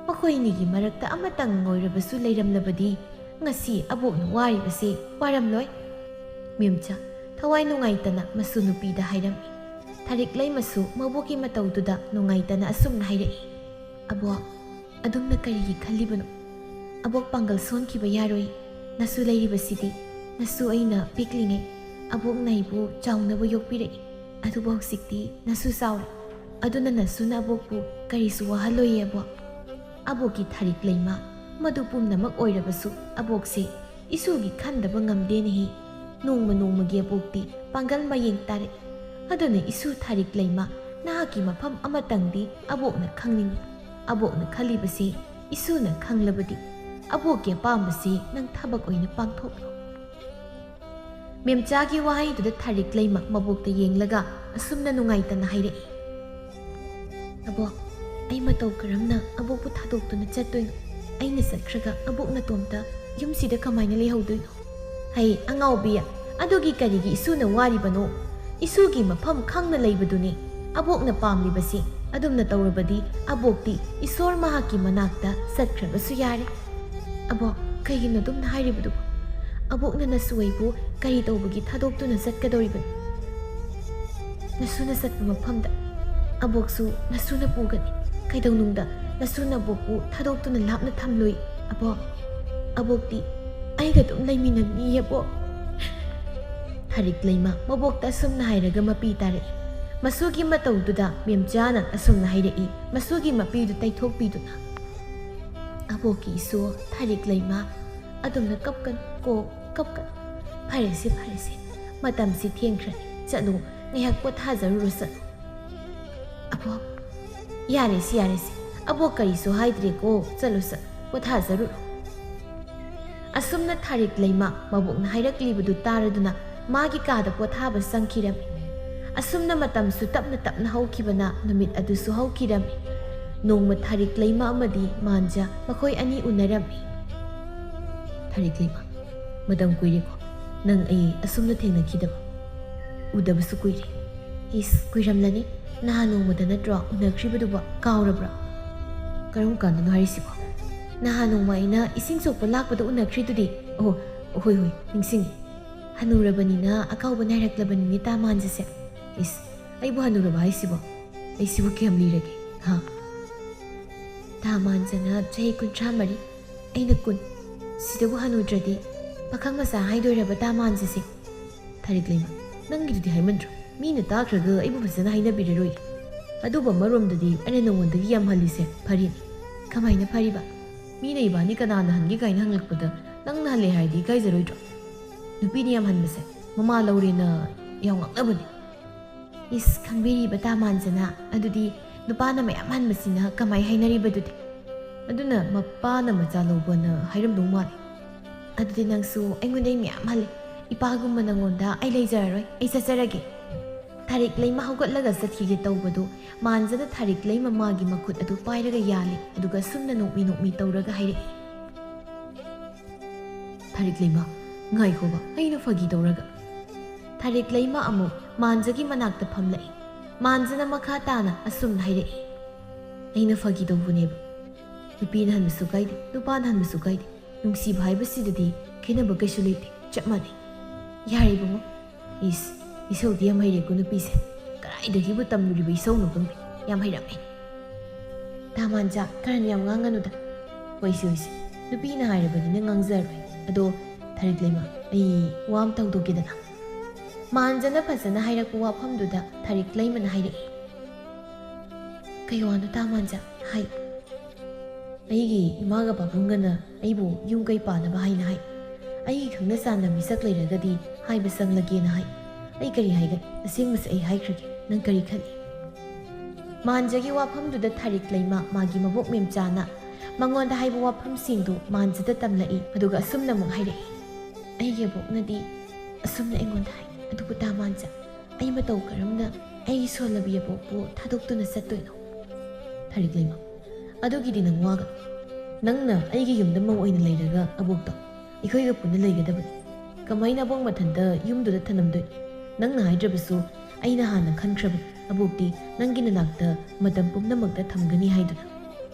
ꯃꯈꯣꯏ ꯑꯅꯤꯒꯤ ꯃꯔꯛꯇ ꯑꯃꯇꯪ ꯑꯣꯏꯔꯕꯁꯨ ꯂꯩꯔꯝꯂꯕꯗꯤ ꯉꯁꯤ ꯑꯕꯣꯛꯅ ꯋꯥꯔꯤꯕꯁꯤ ꯋꯥꯔꯝꯂꯣꯏ꯫ ꯃꯦꯝꯆꯥ ꯊꯋꯥꯏ ꯅꯨꯡꯉꯥꯏꯇꯅ ꯃꯁꯨ ꯅꯨꯄꯤꯗ ꯍꯥꯏꯔꯝꯃꯤ꯫ ꯊꯥꯔꯤꯛꯂꯩꯃꯁꯨ ꯃꯕꯣꯛꯀꯤ ꯃꯇꯧꯗꯨꯗ ꯅꯨꯡꯉꯥꯏꯇꯅ ꯑꯁꯨꯝꯅ ꯍꯥꯏꯔꯛꯏ, "ꯑꯕꯣꯛ, ꯑꯗꯨꯝꯅ ꯀꯔꯤꯒꯤ ꯈꯜꯂꯤꯕꯅꯣ? ꯑꯕꯣꯛ ꯄꯥꯡꯒꯜ ꯁꯣꯟꯈꯤꯕ ꯌꯥꯔꯣꯏ꯫ ꯅꯁꯨ ꯂꯩꯔꯤꯕꯁꯤꯗꯤ ꯅꯁꯨ ꯑꯩꯅ ꯄꯤꯛꯂꯤꯉꯩ ꯑꯕꯣꯛꯅ ꯑꯩꯕꯨ ꯆꯥꯎꯅꯕ ꯌꯣꯛꯄꯤꯔꯛꯏ꯫ ꯑꯗꯨꯕꯨ ꯍꯧꯖꯤꯛꯇꯤ ꯅꯁꯨ ꯆꯥꯎꯔꯦ꯫ ꯑꯗꯨꯅ ꯅꯁꯨꯅ ꯑꯕꯣꯛꯄꯨ ꯀꯔꯤꯁꯨ ꯋꯥꯍꯜꯂꯣꯏꯌꯦ ꯑꯕꯣꯛ꯫" ꯑꯕꯣꯛꯀꯤ ꯊꯥꯔꯤꯛ ꯂꯩꯃ ꯃꯗꯨ ꯄꯨꯝꯅꯃꯛ ꯑꯣꯏꯔꯕꯁꯨ ꯑꯕꯣꯛꯁꯦ ꯏꯁꯨꯒꯤ ꯈꯟꯗꯕ ꯉꯝꯗꯦꯅꯦꯍꯦ꯫ ꯅꯣꯡꯃ ꯅꯣꯡꯃꯒꯤ ꯑꯕꯣꯛꯇꯤ ꯄꯥꯡꯒꯜ ꯃꯌꯦꯡ ꯇꯥꯔꯛꯏ꯫ ꯑꯗꯨꯅ ꯏꯁꯨ ꯊꯥꯔꯤꯛ ꯂꯩꯃ, ꯅꯍꯥꯛꯀꯤ ꯃꯐꯝ ꯑꯃꯇꯪꯗꯤ ꯑꯕꯣꯛꯅ ꯈꯪꯅꯤꯡꯏ꯫ ꯑꯕꯣꯛꯅ ꯈꯜꯂꯤꯕꯁꯤ ꯏꯁꯨꯅ ꯈꯪꯂꯕꯗꯤ ꯑꯕꯣꯛꯀꯤ ꯑꯄꯥꯝꯕꯁꯤ ꯅꯪ ꯊꯕꯛ ꯑꯣꯏꯅ ꯄꯥꯡꯊꯣꯛꯂꯣ꯫ ꯃꯦꯝꯆꯥꯒꯤ ꯋꯥꯍꯩꯗꯨꯗ ꯊꯥꯔꯤꯛ ꯂꯩꯃ ꯃꯕꯣꯛꯇ ꯌꯦꯡꯂꯒ ꯑꯁꯨꯝꯅ ꯅꯨꯡꯉꯥꯏꯇꯅ ꯍꯥꯏꯔꯛꯏ, "ꯑꯕꯣꯛ, ꯑꯩ ꯃꯇꯧ ꯀꯔꯝꯅ ꯑꯕꯣꯛꯄꯨ ꯊꯥꯗꯣꯛꯇꯨꯅ ꯆꯠꯇꯣꯏꯅꯣ? ꯑꯩꯅ ꯆꯠꯈ꯭ꯔꯒ ꯑꯕꯣꯛ ꯅꯇꯣꯝꯇ ꯌꯨꯝꯁꯤꯗ ꯀꯃꯥꯏꯅ ꯂꯩꯍꯧꯗꯣꯏꯅꯣ?" "ꯍꯩ ꯑꯉꯥꯎꯕꯤ, ꯑꯗꯨꯒꯤ ꯀꯔꯤꯒꯤ ꯏꯁꯨꯅ ꯋꯥꯔꯤꯕꯅꯣ? ꯏꯁꯨꯒꯤ ꯃꯐꯝ ꯈꯪꯅ ꯂꯩꯕꯗꯨꯅꯤ ꯑꯕꯣꯛꯅ ꯄꯥꯝꯂꯤꯕꯁꯤ꯫ ꯑꯗꯨꯝꯅ ꯇꯧꯔꯕꯗꯤ ꯑꯕꯣꯛꯇꯤ ꯏꯁꯣꯔ ꯃꯍꯥꯛꯀꯤ ꯃꯅꯥꯛꯇ ꯆꯠꯈ꯭ꯔꯕꯁꯨ ꯌꯥꯔꯦ꯫" "ꯑꯕꯣꯛ, ꯀꯩꯒꯤꯅꯣ ꯑꯗꯨꯝꯅ ꯍꯥꯏꯔꯤꯕꯗꯨꯕꯨ? ꯑꯕꯣꯛꯅ ꯅꯁꯨ ꯑꯩꯕꯨ ꯀꯔꯤ ꯇꯧꯕꯒꯤ ꯊꯥꯗꯣꯛꯇꯨꯅ ꯆꯠꯀꯗꯧꯔꯤꯕꯅꯣ? ꯅꯁꯨꯅ ꯆꯠꯄ ꯃꯐꯝꯗ ꯑꯕꯣꯛꯁꯨ ꯅꯁꯨꯅ ꯄꯨꯒꯅꯤ꯫ ꯀꯩꯗꯧꯅꯨꯡꯗ ꯅꯁꯨꯅ ꯑꯕꯣꯛꯄꯨ ꯊꯥꯗꯣꯛꯇꯨꯅ ꯂꯥꯞꯅ ꯊꯝꯂꯣꯏ꯫ ꯑꯕꯣꯛ, ꯑꯕꯣꯛꯇꯤ ꯑꯩꯒ ꯑꯗꯨꯝ ꯂꯩꯃꯤꯟꯅꯅꯤꯌꯦ ꯑꯕꯣꯛ꯫" ꯊꯥꯔꯤꯛ ꯂꯩꯃ ꯃꯕꯣꯛꯇ ꯑꯁꯨꯝꯅ ꯍꯥꯏꯔꯒ ꯃꯄꯤ ꯇꯥꯔꯛꯏ꯫ ꯃꯁꯨꯒꯤ ꯃꯇꯧꯗꯨꯗ ꯃꯦꯝꯆꯥꯅ ꯑꯁꯨꯝꯅ ꯍꯥꯏꯔꯛꯏ, ꯃꯁꯨꯒꯤ ꯃꯄꯤꯗꯨ ꯇꯩꯊꯣꯛꯄꯤꯗꯨꯅ꯫ "ꯑꯕꯣꯛꯀꯤ ꯏꯁꯨ ꯊꯥꯔꯤꯛ ꯂꯩꯃ, ꯑꯗꯨꯝꯅ ꯀꯞꯀꯅꯨ ꯀꯣ, ꯀꯞꯀꯅꯨ꯫ ꯐꯔꯦꯁꯦ, ꯐꯔꯦꯁꯦ, ꯃꯇꯝꯁꯤ ꯊꯦꯡꯈ꯭ꯔꯦ, ꯆꯠꯂꯨ, ꯉꯥꯏꯍꯥꯛ ꯄꯣꯊꯥꯖꯔꯨꯔꯣ, ꯆꯠꯂꯨ꯫" "ꯑꯕꯣꯛ, ꯌꯥꯔꯦꯁꯦ, ꯌꯥꯔꯦꯁꯦ, ꯑꯕꯣꯛ ꯀꯔꯤꯁꯨ ꯍꯥꯏꯗ꯭ꯔꯦꯀꯣ, ꯆꯠꯂꯨ, ꯆꯠꯂꯨ, ꯄꯣꯊꯥꯖꯔꯨꯔꯣ꯫" ꯑꯁꯨꯝꯅ ꯊꯥꯔꯤꯛ ꯂꯩꯃ ꯃꯕꯣꯛꯅ ꯍꯥꯏꯔꯛꯂꯤꯕꯗꯨ ꯇꯥꯔꯗꯨꯅ ꯃꯥꯒꯤ ꯀꯥꯗ ꯄꯣꯊꯥꯕ ꯆꯪꯈꯤꯔꯝꯃꯤ꯫ ꯑꯁꯨꯝꯅ ꯃꯇꯝꯁꯨ ꯇꯞꯅ ꯇꯞꯅ ꯍꯧꯈꯤꯕꯅ ꯅꯨꯃꯤꯠ ꯑꯗꯨꯁꯨ ꯍꯧꯈꯤꯔꯝꯃꯤ꯫ ꯅꯣꯡꯃ ꯊꯥꯔꯤꯛ ꯂꯩꯃ ꯑꯃꯗꯤ ꯃꯥꯟꯖ ꯃꯈꯣꯏ ꯑꯅꯤ ꯎꯅꯔꯝꯃꯤ꯫ ꯊꯥꯔꯤꯛ ꯂꯩꯃ, ꯃꯇꯝ ꯀꯨꯏꯔꯦꯀꯣ ꯅꯪ ꯑꯩ ꯑꯁꯨꯝꯅ ꯊꯦꯡꯅꯈꯤꯗꯕ? ꯎꯗꯕꯁꯨ ꯀꯨꯏꯔꯦ꯫ ꯏꯁ, ꯀꯨꯏꯔꯝꯂꯅꯤ꯫ ꯅꯍꯥꯟ ꯅꯣꯡꯃꯗ ꯅꯠꯇ꯭ꯔꯣ ꯎꯅꯈ꯭ꯔꯤꯕꯗꯨꯕꯣ? ꯀꯥꯎꯔꯕ꯭ꯔꯥ? ꯀꯔꯝ ꯀꯥꯟꯗꯅꯣ ꯍꯥꯏꯔꯤꯁꯤꯕꯣ? ꯅꯍꯥꯟ ꯅꯣꯡꯃ ꯑꯩꯅ ꯏꯁꯤꯡ ꯁꯣꯛꯄ ꯂꯥꯛꯄꯗ ꯎꯅꯈ꯭ꯔꯤꯗꯨꯗꯤ꯫ ꯑꯣ, ꯍꯣꯏ, ꯍꯣꯏ, ꯅꯤꯡꯁꯤꯡꯉꯤ꯫ ꯍꯅꯨꯔꯕꯅꯤꯅ ꯑꯀꯥꯎꯕ ꯅꯥꯏꯔꯛꯂꯕꯅꯤꯅꯦ ꯇꯥ ꯃꯥꯟꯖꯁꯦ꯫ ꯏꯁ, ꯑꯩꯕꯨ ꯍꯅꯨꯔꯕ ꯍꯥꯏꯁꯤꯕꯣ? ꯑꯩꯁꯤꯕꯨ ꯀꯌꯥꯝ ꯂꯤꯔꯒꯦ? ꯍꯥ? ꯇꯥ ꯃꯥꯟꯖꯅ ꯆꯍꯤ ꯀꯨꯟꯊ꯭ꯔꯥ ꯃꯔꯤ, ꯑꯩꯅ ꯀꯨꯟ꯫ ꯁꯤꯗꯕꯨ ꯍꯅꯨꯗ꯭ꯔꯗꯤ ꯄꯥꯈꯪ ꯃꯆꯥ ꯍꯥꯏꯗꯣꯏꯔꯕ ꯇꯥ ꯃꯥꯟꯖꯁꯦ? ꯊꯥꯔꯤꯛ ꯂꯩꯃ, ꯅꯪꯒꯤꯗꯨꯗꯤ ꯍꯥꯏꯃꯟꯗ꯭ꯔꯣ? ꯃꯤꯅ ꯇꯥꯈ꯭ꯔꯒ ꯑꯩꯕꯨ ꯐꯖꯅ ꯍꯥꯏꯅꯕꯤꯔꯔꯣꯏ꯫ ꯑꯗꯨꯕꯨ ꯑꯃꯔꯣꯝꯗꯗꯤ ꯑꯩꯅ ꯅꯉꯣꯟꯗꯒꯤ ꯌꯥꯝ ꯍꯜꯂꯤꯁꯦ ꯐꯔꯤꯅꯦ꯫ ꯀꯃꯥꯏꯅ ꯐꯔꯤꯕ? ꯃꯤꯅ ꯏꯕꯥꯅꯤ ꯀꯅꯥꯅ ꯍꯟꯒꯦ ꯀꯥꯏꯅ ꯍꯪꯂꯛꯄꯗ ꯅꯪꯅ ꯍꯜꯂꯦ ꯍꯥꯏꯔꯗꯤ ꯏꯀꯥꯏꯖꯔꯣꯏꯗ꯭ꯔꯣ? ꯅꯨꯄꯤꯅ ꯌꯥꯝ ꯍꯟꯕꯁꯦ ꯃꯃꯥ ꯂꯧꯔꯦꯅ ꯌꯥꯝ ꯉꯥꯡꯅꯕꯅꯦ꯫ ꯏꯁ, ꯈꯪꯕꯤꯔꯤꯕ ꯇꯥ ꯃꯥꯟꯖꯅ, ꯑꯗꯨꯗꯤ ꯅꯨꯄꯥꯅ ꯃꯌꯥꯝ ꯍꯟꯕꯁꯤꯅ ꯀꯃꯥꯏ ꯍꯥꯏꯅꯔꯤꯕꯗꯨꯗꯤ? ꯑꯗꯨꯅ ꯃꯄꯥꯅ ꯃꯆꯥ ꯂꯧꯕꯅ ꯍꯥꯏꯔꯝꯗꯧ ꯃꯥꯜꯂꯤ꯫ ꯑꯗꯨꯗꯤ ꯅꯪꯁꯨ ꯑꯩꯉꯣꯟꯗꯩ ꯃꯌꯥꯝ ꯍꯜꯂꯦ꯫ ꯏꯄꯥꯒꯨꯝꯕ ꯅꯪꯉꯣꯟꯗ ꯑꯩ ꯂꯩꯖꯔꯔꯣꯏ, ꯑꯩ ꯆꯠꯆꯔꯒꯦ꯫ ꯊꯥꯔꯤꯛ ꯂꯩꯃ ꯍꯧꯒꯠꯂꯒ ꯆꯠꯈꯤꯒꯦ ꯇꯧꯕꯗꯨ ꯃꯥꯟꯖꯅ ꯊꯥꯔꯤꯛ ꯂꯩꯃ ꯃꯥꯒꯤ ꯃꯈꯨꯠ ꯑꯗꯨ ꯄꯥꯏꯔꯒ ꯌꯥꯜꯂꯤ, ꯑꯗꯨꯒ ꯁꯨꯝꯅ ꯅꯣꯛꯃꯤ ꯅꯣꯛꯃꯤ ꯇꯧꯔꯒ ꯍꯥꯏꯔꯛꯏ꯫ ꯊꯥꯔꯤꯛ ꯂꯩꯃ, ꯉꯥꯏꯈꯣꯕ, ꯑꯩꯅ ꯐꯥꯒꯤ ꯇꯧꯔꯒ꯫ ꯊꯥꯔꯤꯛ ꯂꯩꯃ ꯑꯃꯨꯛ ꯃꯥꯟꯖꯒꯤ ꯃꯅꯥꯛꯇ ꯐꯝꯂꯛꯏ꯫ ꯃꯥꯟꯖꯅ ꯃꯈꯥ ꯇꯥꯅ ꯑꯁꯨꯝꯅ ꯍꯥꯏꯔꯛꯏ, "ꯑꯩꯅ ꯐꯥꯒꯤ ꯇꯧꯕꯅꯦꯕ꯫ ꯅꯨꯄꯤꯅ ꯍꯟꯕꯁꯨ ꯀꯥꯏꯗꯦ, ꯅꯨꯄꯥꯅ ꯍꯟꯕꯁꯨ ꯀꯥꯏꯗꯦ꯫ ꯅꯨꯡꯁꯤꯕ ꯍꯥꯏꯕꯁꯤꯗꯗꯤ ꯈꯦꯠꯅꯕ ꯀꯩꯁꯨ ꯂꯩꯇꯦ, ꯆꯞ ꯃꯥꯟꯅꯩ꯫ ꯌꯥꯔꯦ ꯏꯕꯨꯡꯉꯣ꯫ ꯏꯁ, ꯏꯁꯧꯗꯤ ꯌꯥꯝ ꯍꯩꯔꯦꯀꯣ ꯅꯨꯄꯤꯁꯦ꯫ ꯀꯗꯥꯏꯗꯒꯤꯕꯨ ꯇꯝꯂꯨꯔꯤꯕ ꯏꯁꯧꯅꯣ ꯈꯪꯗꯦ, ꯌꯥꯝ ꯍꯩꯔꯝꯃꯦ꯫ ꯇꯥ ꯃꯥꯟꯖ, ꯀꯔꯟ ꯌꯥꯝ ꯉꯥꯡꯒꯅꯨꯗ꯫ ꯍꯣꯏꯁꯦ, ꯍꯣꯏꯁꯦ, ꯅꯨꯄꯤꯅ ꯍꯥꯏꯔꯕꯅꯤꯅ ꯉꯥꯡꯖꯔꯣꯏ꯫ ꯑꯗꯣ ꯊꯥꯔꯤꯛ ꯂꯩꯃ, ꯑꯩ ꯋꯥ ꯑꯝꯇ ꯍꯧꯗꯣꯛꯀꯦꯗꯅ꯫" ꯃꯥꯟꯖꯅ ꯐꯖꯅ ꯍꯥꯏꯔꯛꯄ ꯋꯥꯐꯝꯗꯨꯗ ꯊꯥꯔꯤꯛ ꯂꯩꯃꯅ ꯍꯥꯏꯔꯛꯏ, "ꯀꯩ ꯋꯥꯅꯣ ꯇꯥ ꯃꯥꯟꯖ? ꯍꯥꯏ꯫" "ꯑꯩꯒꯤ ꯏꯃꯥꯒ ꯄꯥꯕꯨꯡꯒꯅ ꯑꯩꯕꯨ ꯌꯨꯝ ꯀꯩ ꯄꯥꯅꯕ ꯍꯥꯏꯅ ꯍꯥꯏ꯫ ꯑꯩꯒꯤ ꯈꯪꯅ ꯆꯥꯟꯅ ꯃꯤꯁꯛ ꯂꯩꯔꯒꯗꯤ ꯍꯥꯏꯕ ꯆꯪꯂꯒꯦꯅ ꯍꯥꯏ꯫ ꯑꯩ ꯀꯔꯤ ꯍꯥꯏꯒꯅꯤ? ꯑꯁꯦꯡꯕꯁꯦ ꯑꯩ ꯍꯥꯏꯈ꯭ꯔꯒꯦ꯫ ꯅꯪ ꯀꯔꯤ ꯈꯜꯂꯤ?" ꯃꯥꯟꯖꯒꯤ ꯋꯥꯐꯝꯗꯨꯗ ꯊꯥꯔꯤꯛ ꯂꯩꯃ ꯃꯥꯒꯤ ꯃꯕꯣꯛ ꯃꯦꯝꯆꯥꯅ ꯃꯉꯣꯟꯗ ꯍꯥꯏꯕ ꯋꯥꯐꯝꯁꯤꯡꯗꯨ ꯃꯥꯟꯖꯗ ꯇꯝꯂꯛꯏ, ꯑꯗꯨꯒ ꯑꯁꯨꯝꯅ ꯑꯃꯨꯛ ꯍꯥꯏꯔꯛꯏ, "ꯑꯩꯒꯤ ꯑꯕꯣꯛꯅꯗꯤ ꯑꯁꯨꯝꯅ ꯑꯩꯉꯣꯟꯗ ꯍꯥꯏ, ꯑꯗꯨꯕꯨ ꯇꯥ ꯃꯥꯟꯖ, ꯑꯩ ꯃꯇꯧ ꯀꯔꯝꯅ ꯑꯩꯒꯤ ꯁꯣꯜꯂꯕꯤ ꯑꯕꯣꯛꯄꯨ ꯊꯥꯗꯣꯛꯇꯨꯅ ꯆꯠꯇꯣꯏꯅꯣ?" ꯊꯥꯔꯤꯛ ꯂꯩꯃ, ꯑꯗꯨꯒꯤꯗꯤ ꯅꯪ ꯋꯥꯒꯅꯨ꯫ ꯅꯪꯅ ꯑꯩꯒꯤ ꯌꯨꯝꯗ ꯃꯧ ꯑꯣꯏꯅ ꯂꯩꯔꯒ ꯑꯕꯣꯛꯇꯣ ꯑꯩꯈꯣꯏꯒ ꯄꯨꯟꯅ ꯂꯩꯒꯗꯕꯅꯤ꯫ ꯀꯃꯥꯏꯅ ꯑꯕꯣꯛ ꯃꯊꯟꯇ ꯌꯨꯝꯗꯨꯗ ꯊꯅꯝꯗꯣꯏꯅꯣ? ꯅꯪꯅ ꯍꯥꯏꯗ꯭ꯔꯕꯁꯨ ꯑꯩꯅ ꯍꯥꯟꯅ ꯈꯟꯈ꯭ꯔꯕꯅꯤ, ꯑꯕꯣꯛꯇꯤ ꯅꯪꯒꯤ ꯅꯅꯥꯛꯇ ꯃꯇꯝ ꯄꯨꯝꯅꯃꯛꯇ ꯊꯝꯒꯅꯤ ꯍꯥꯏꯗꯨꯅ꯫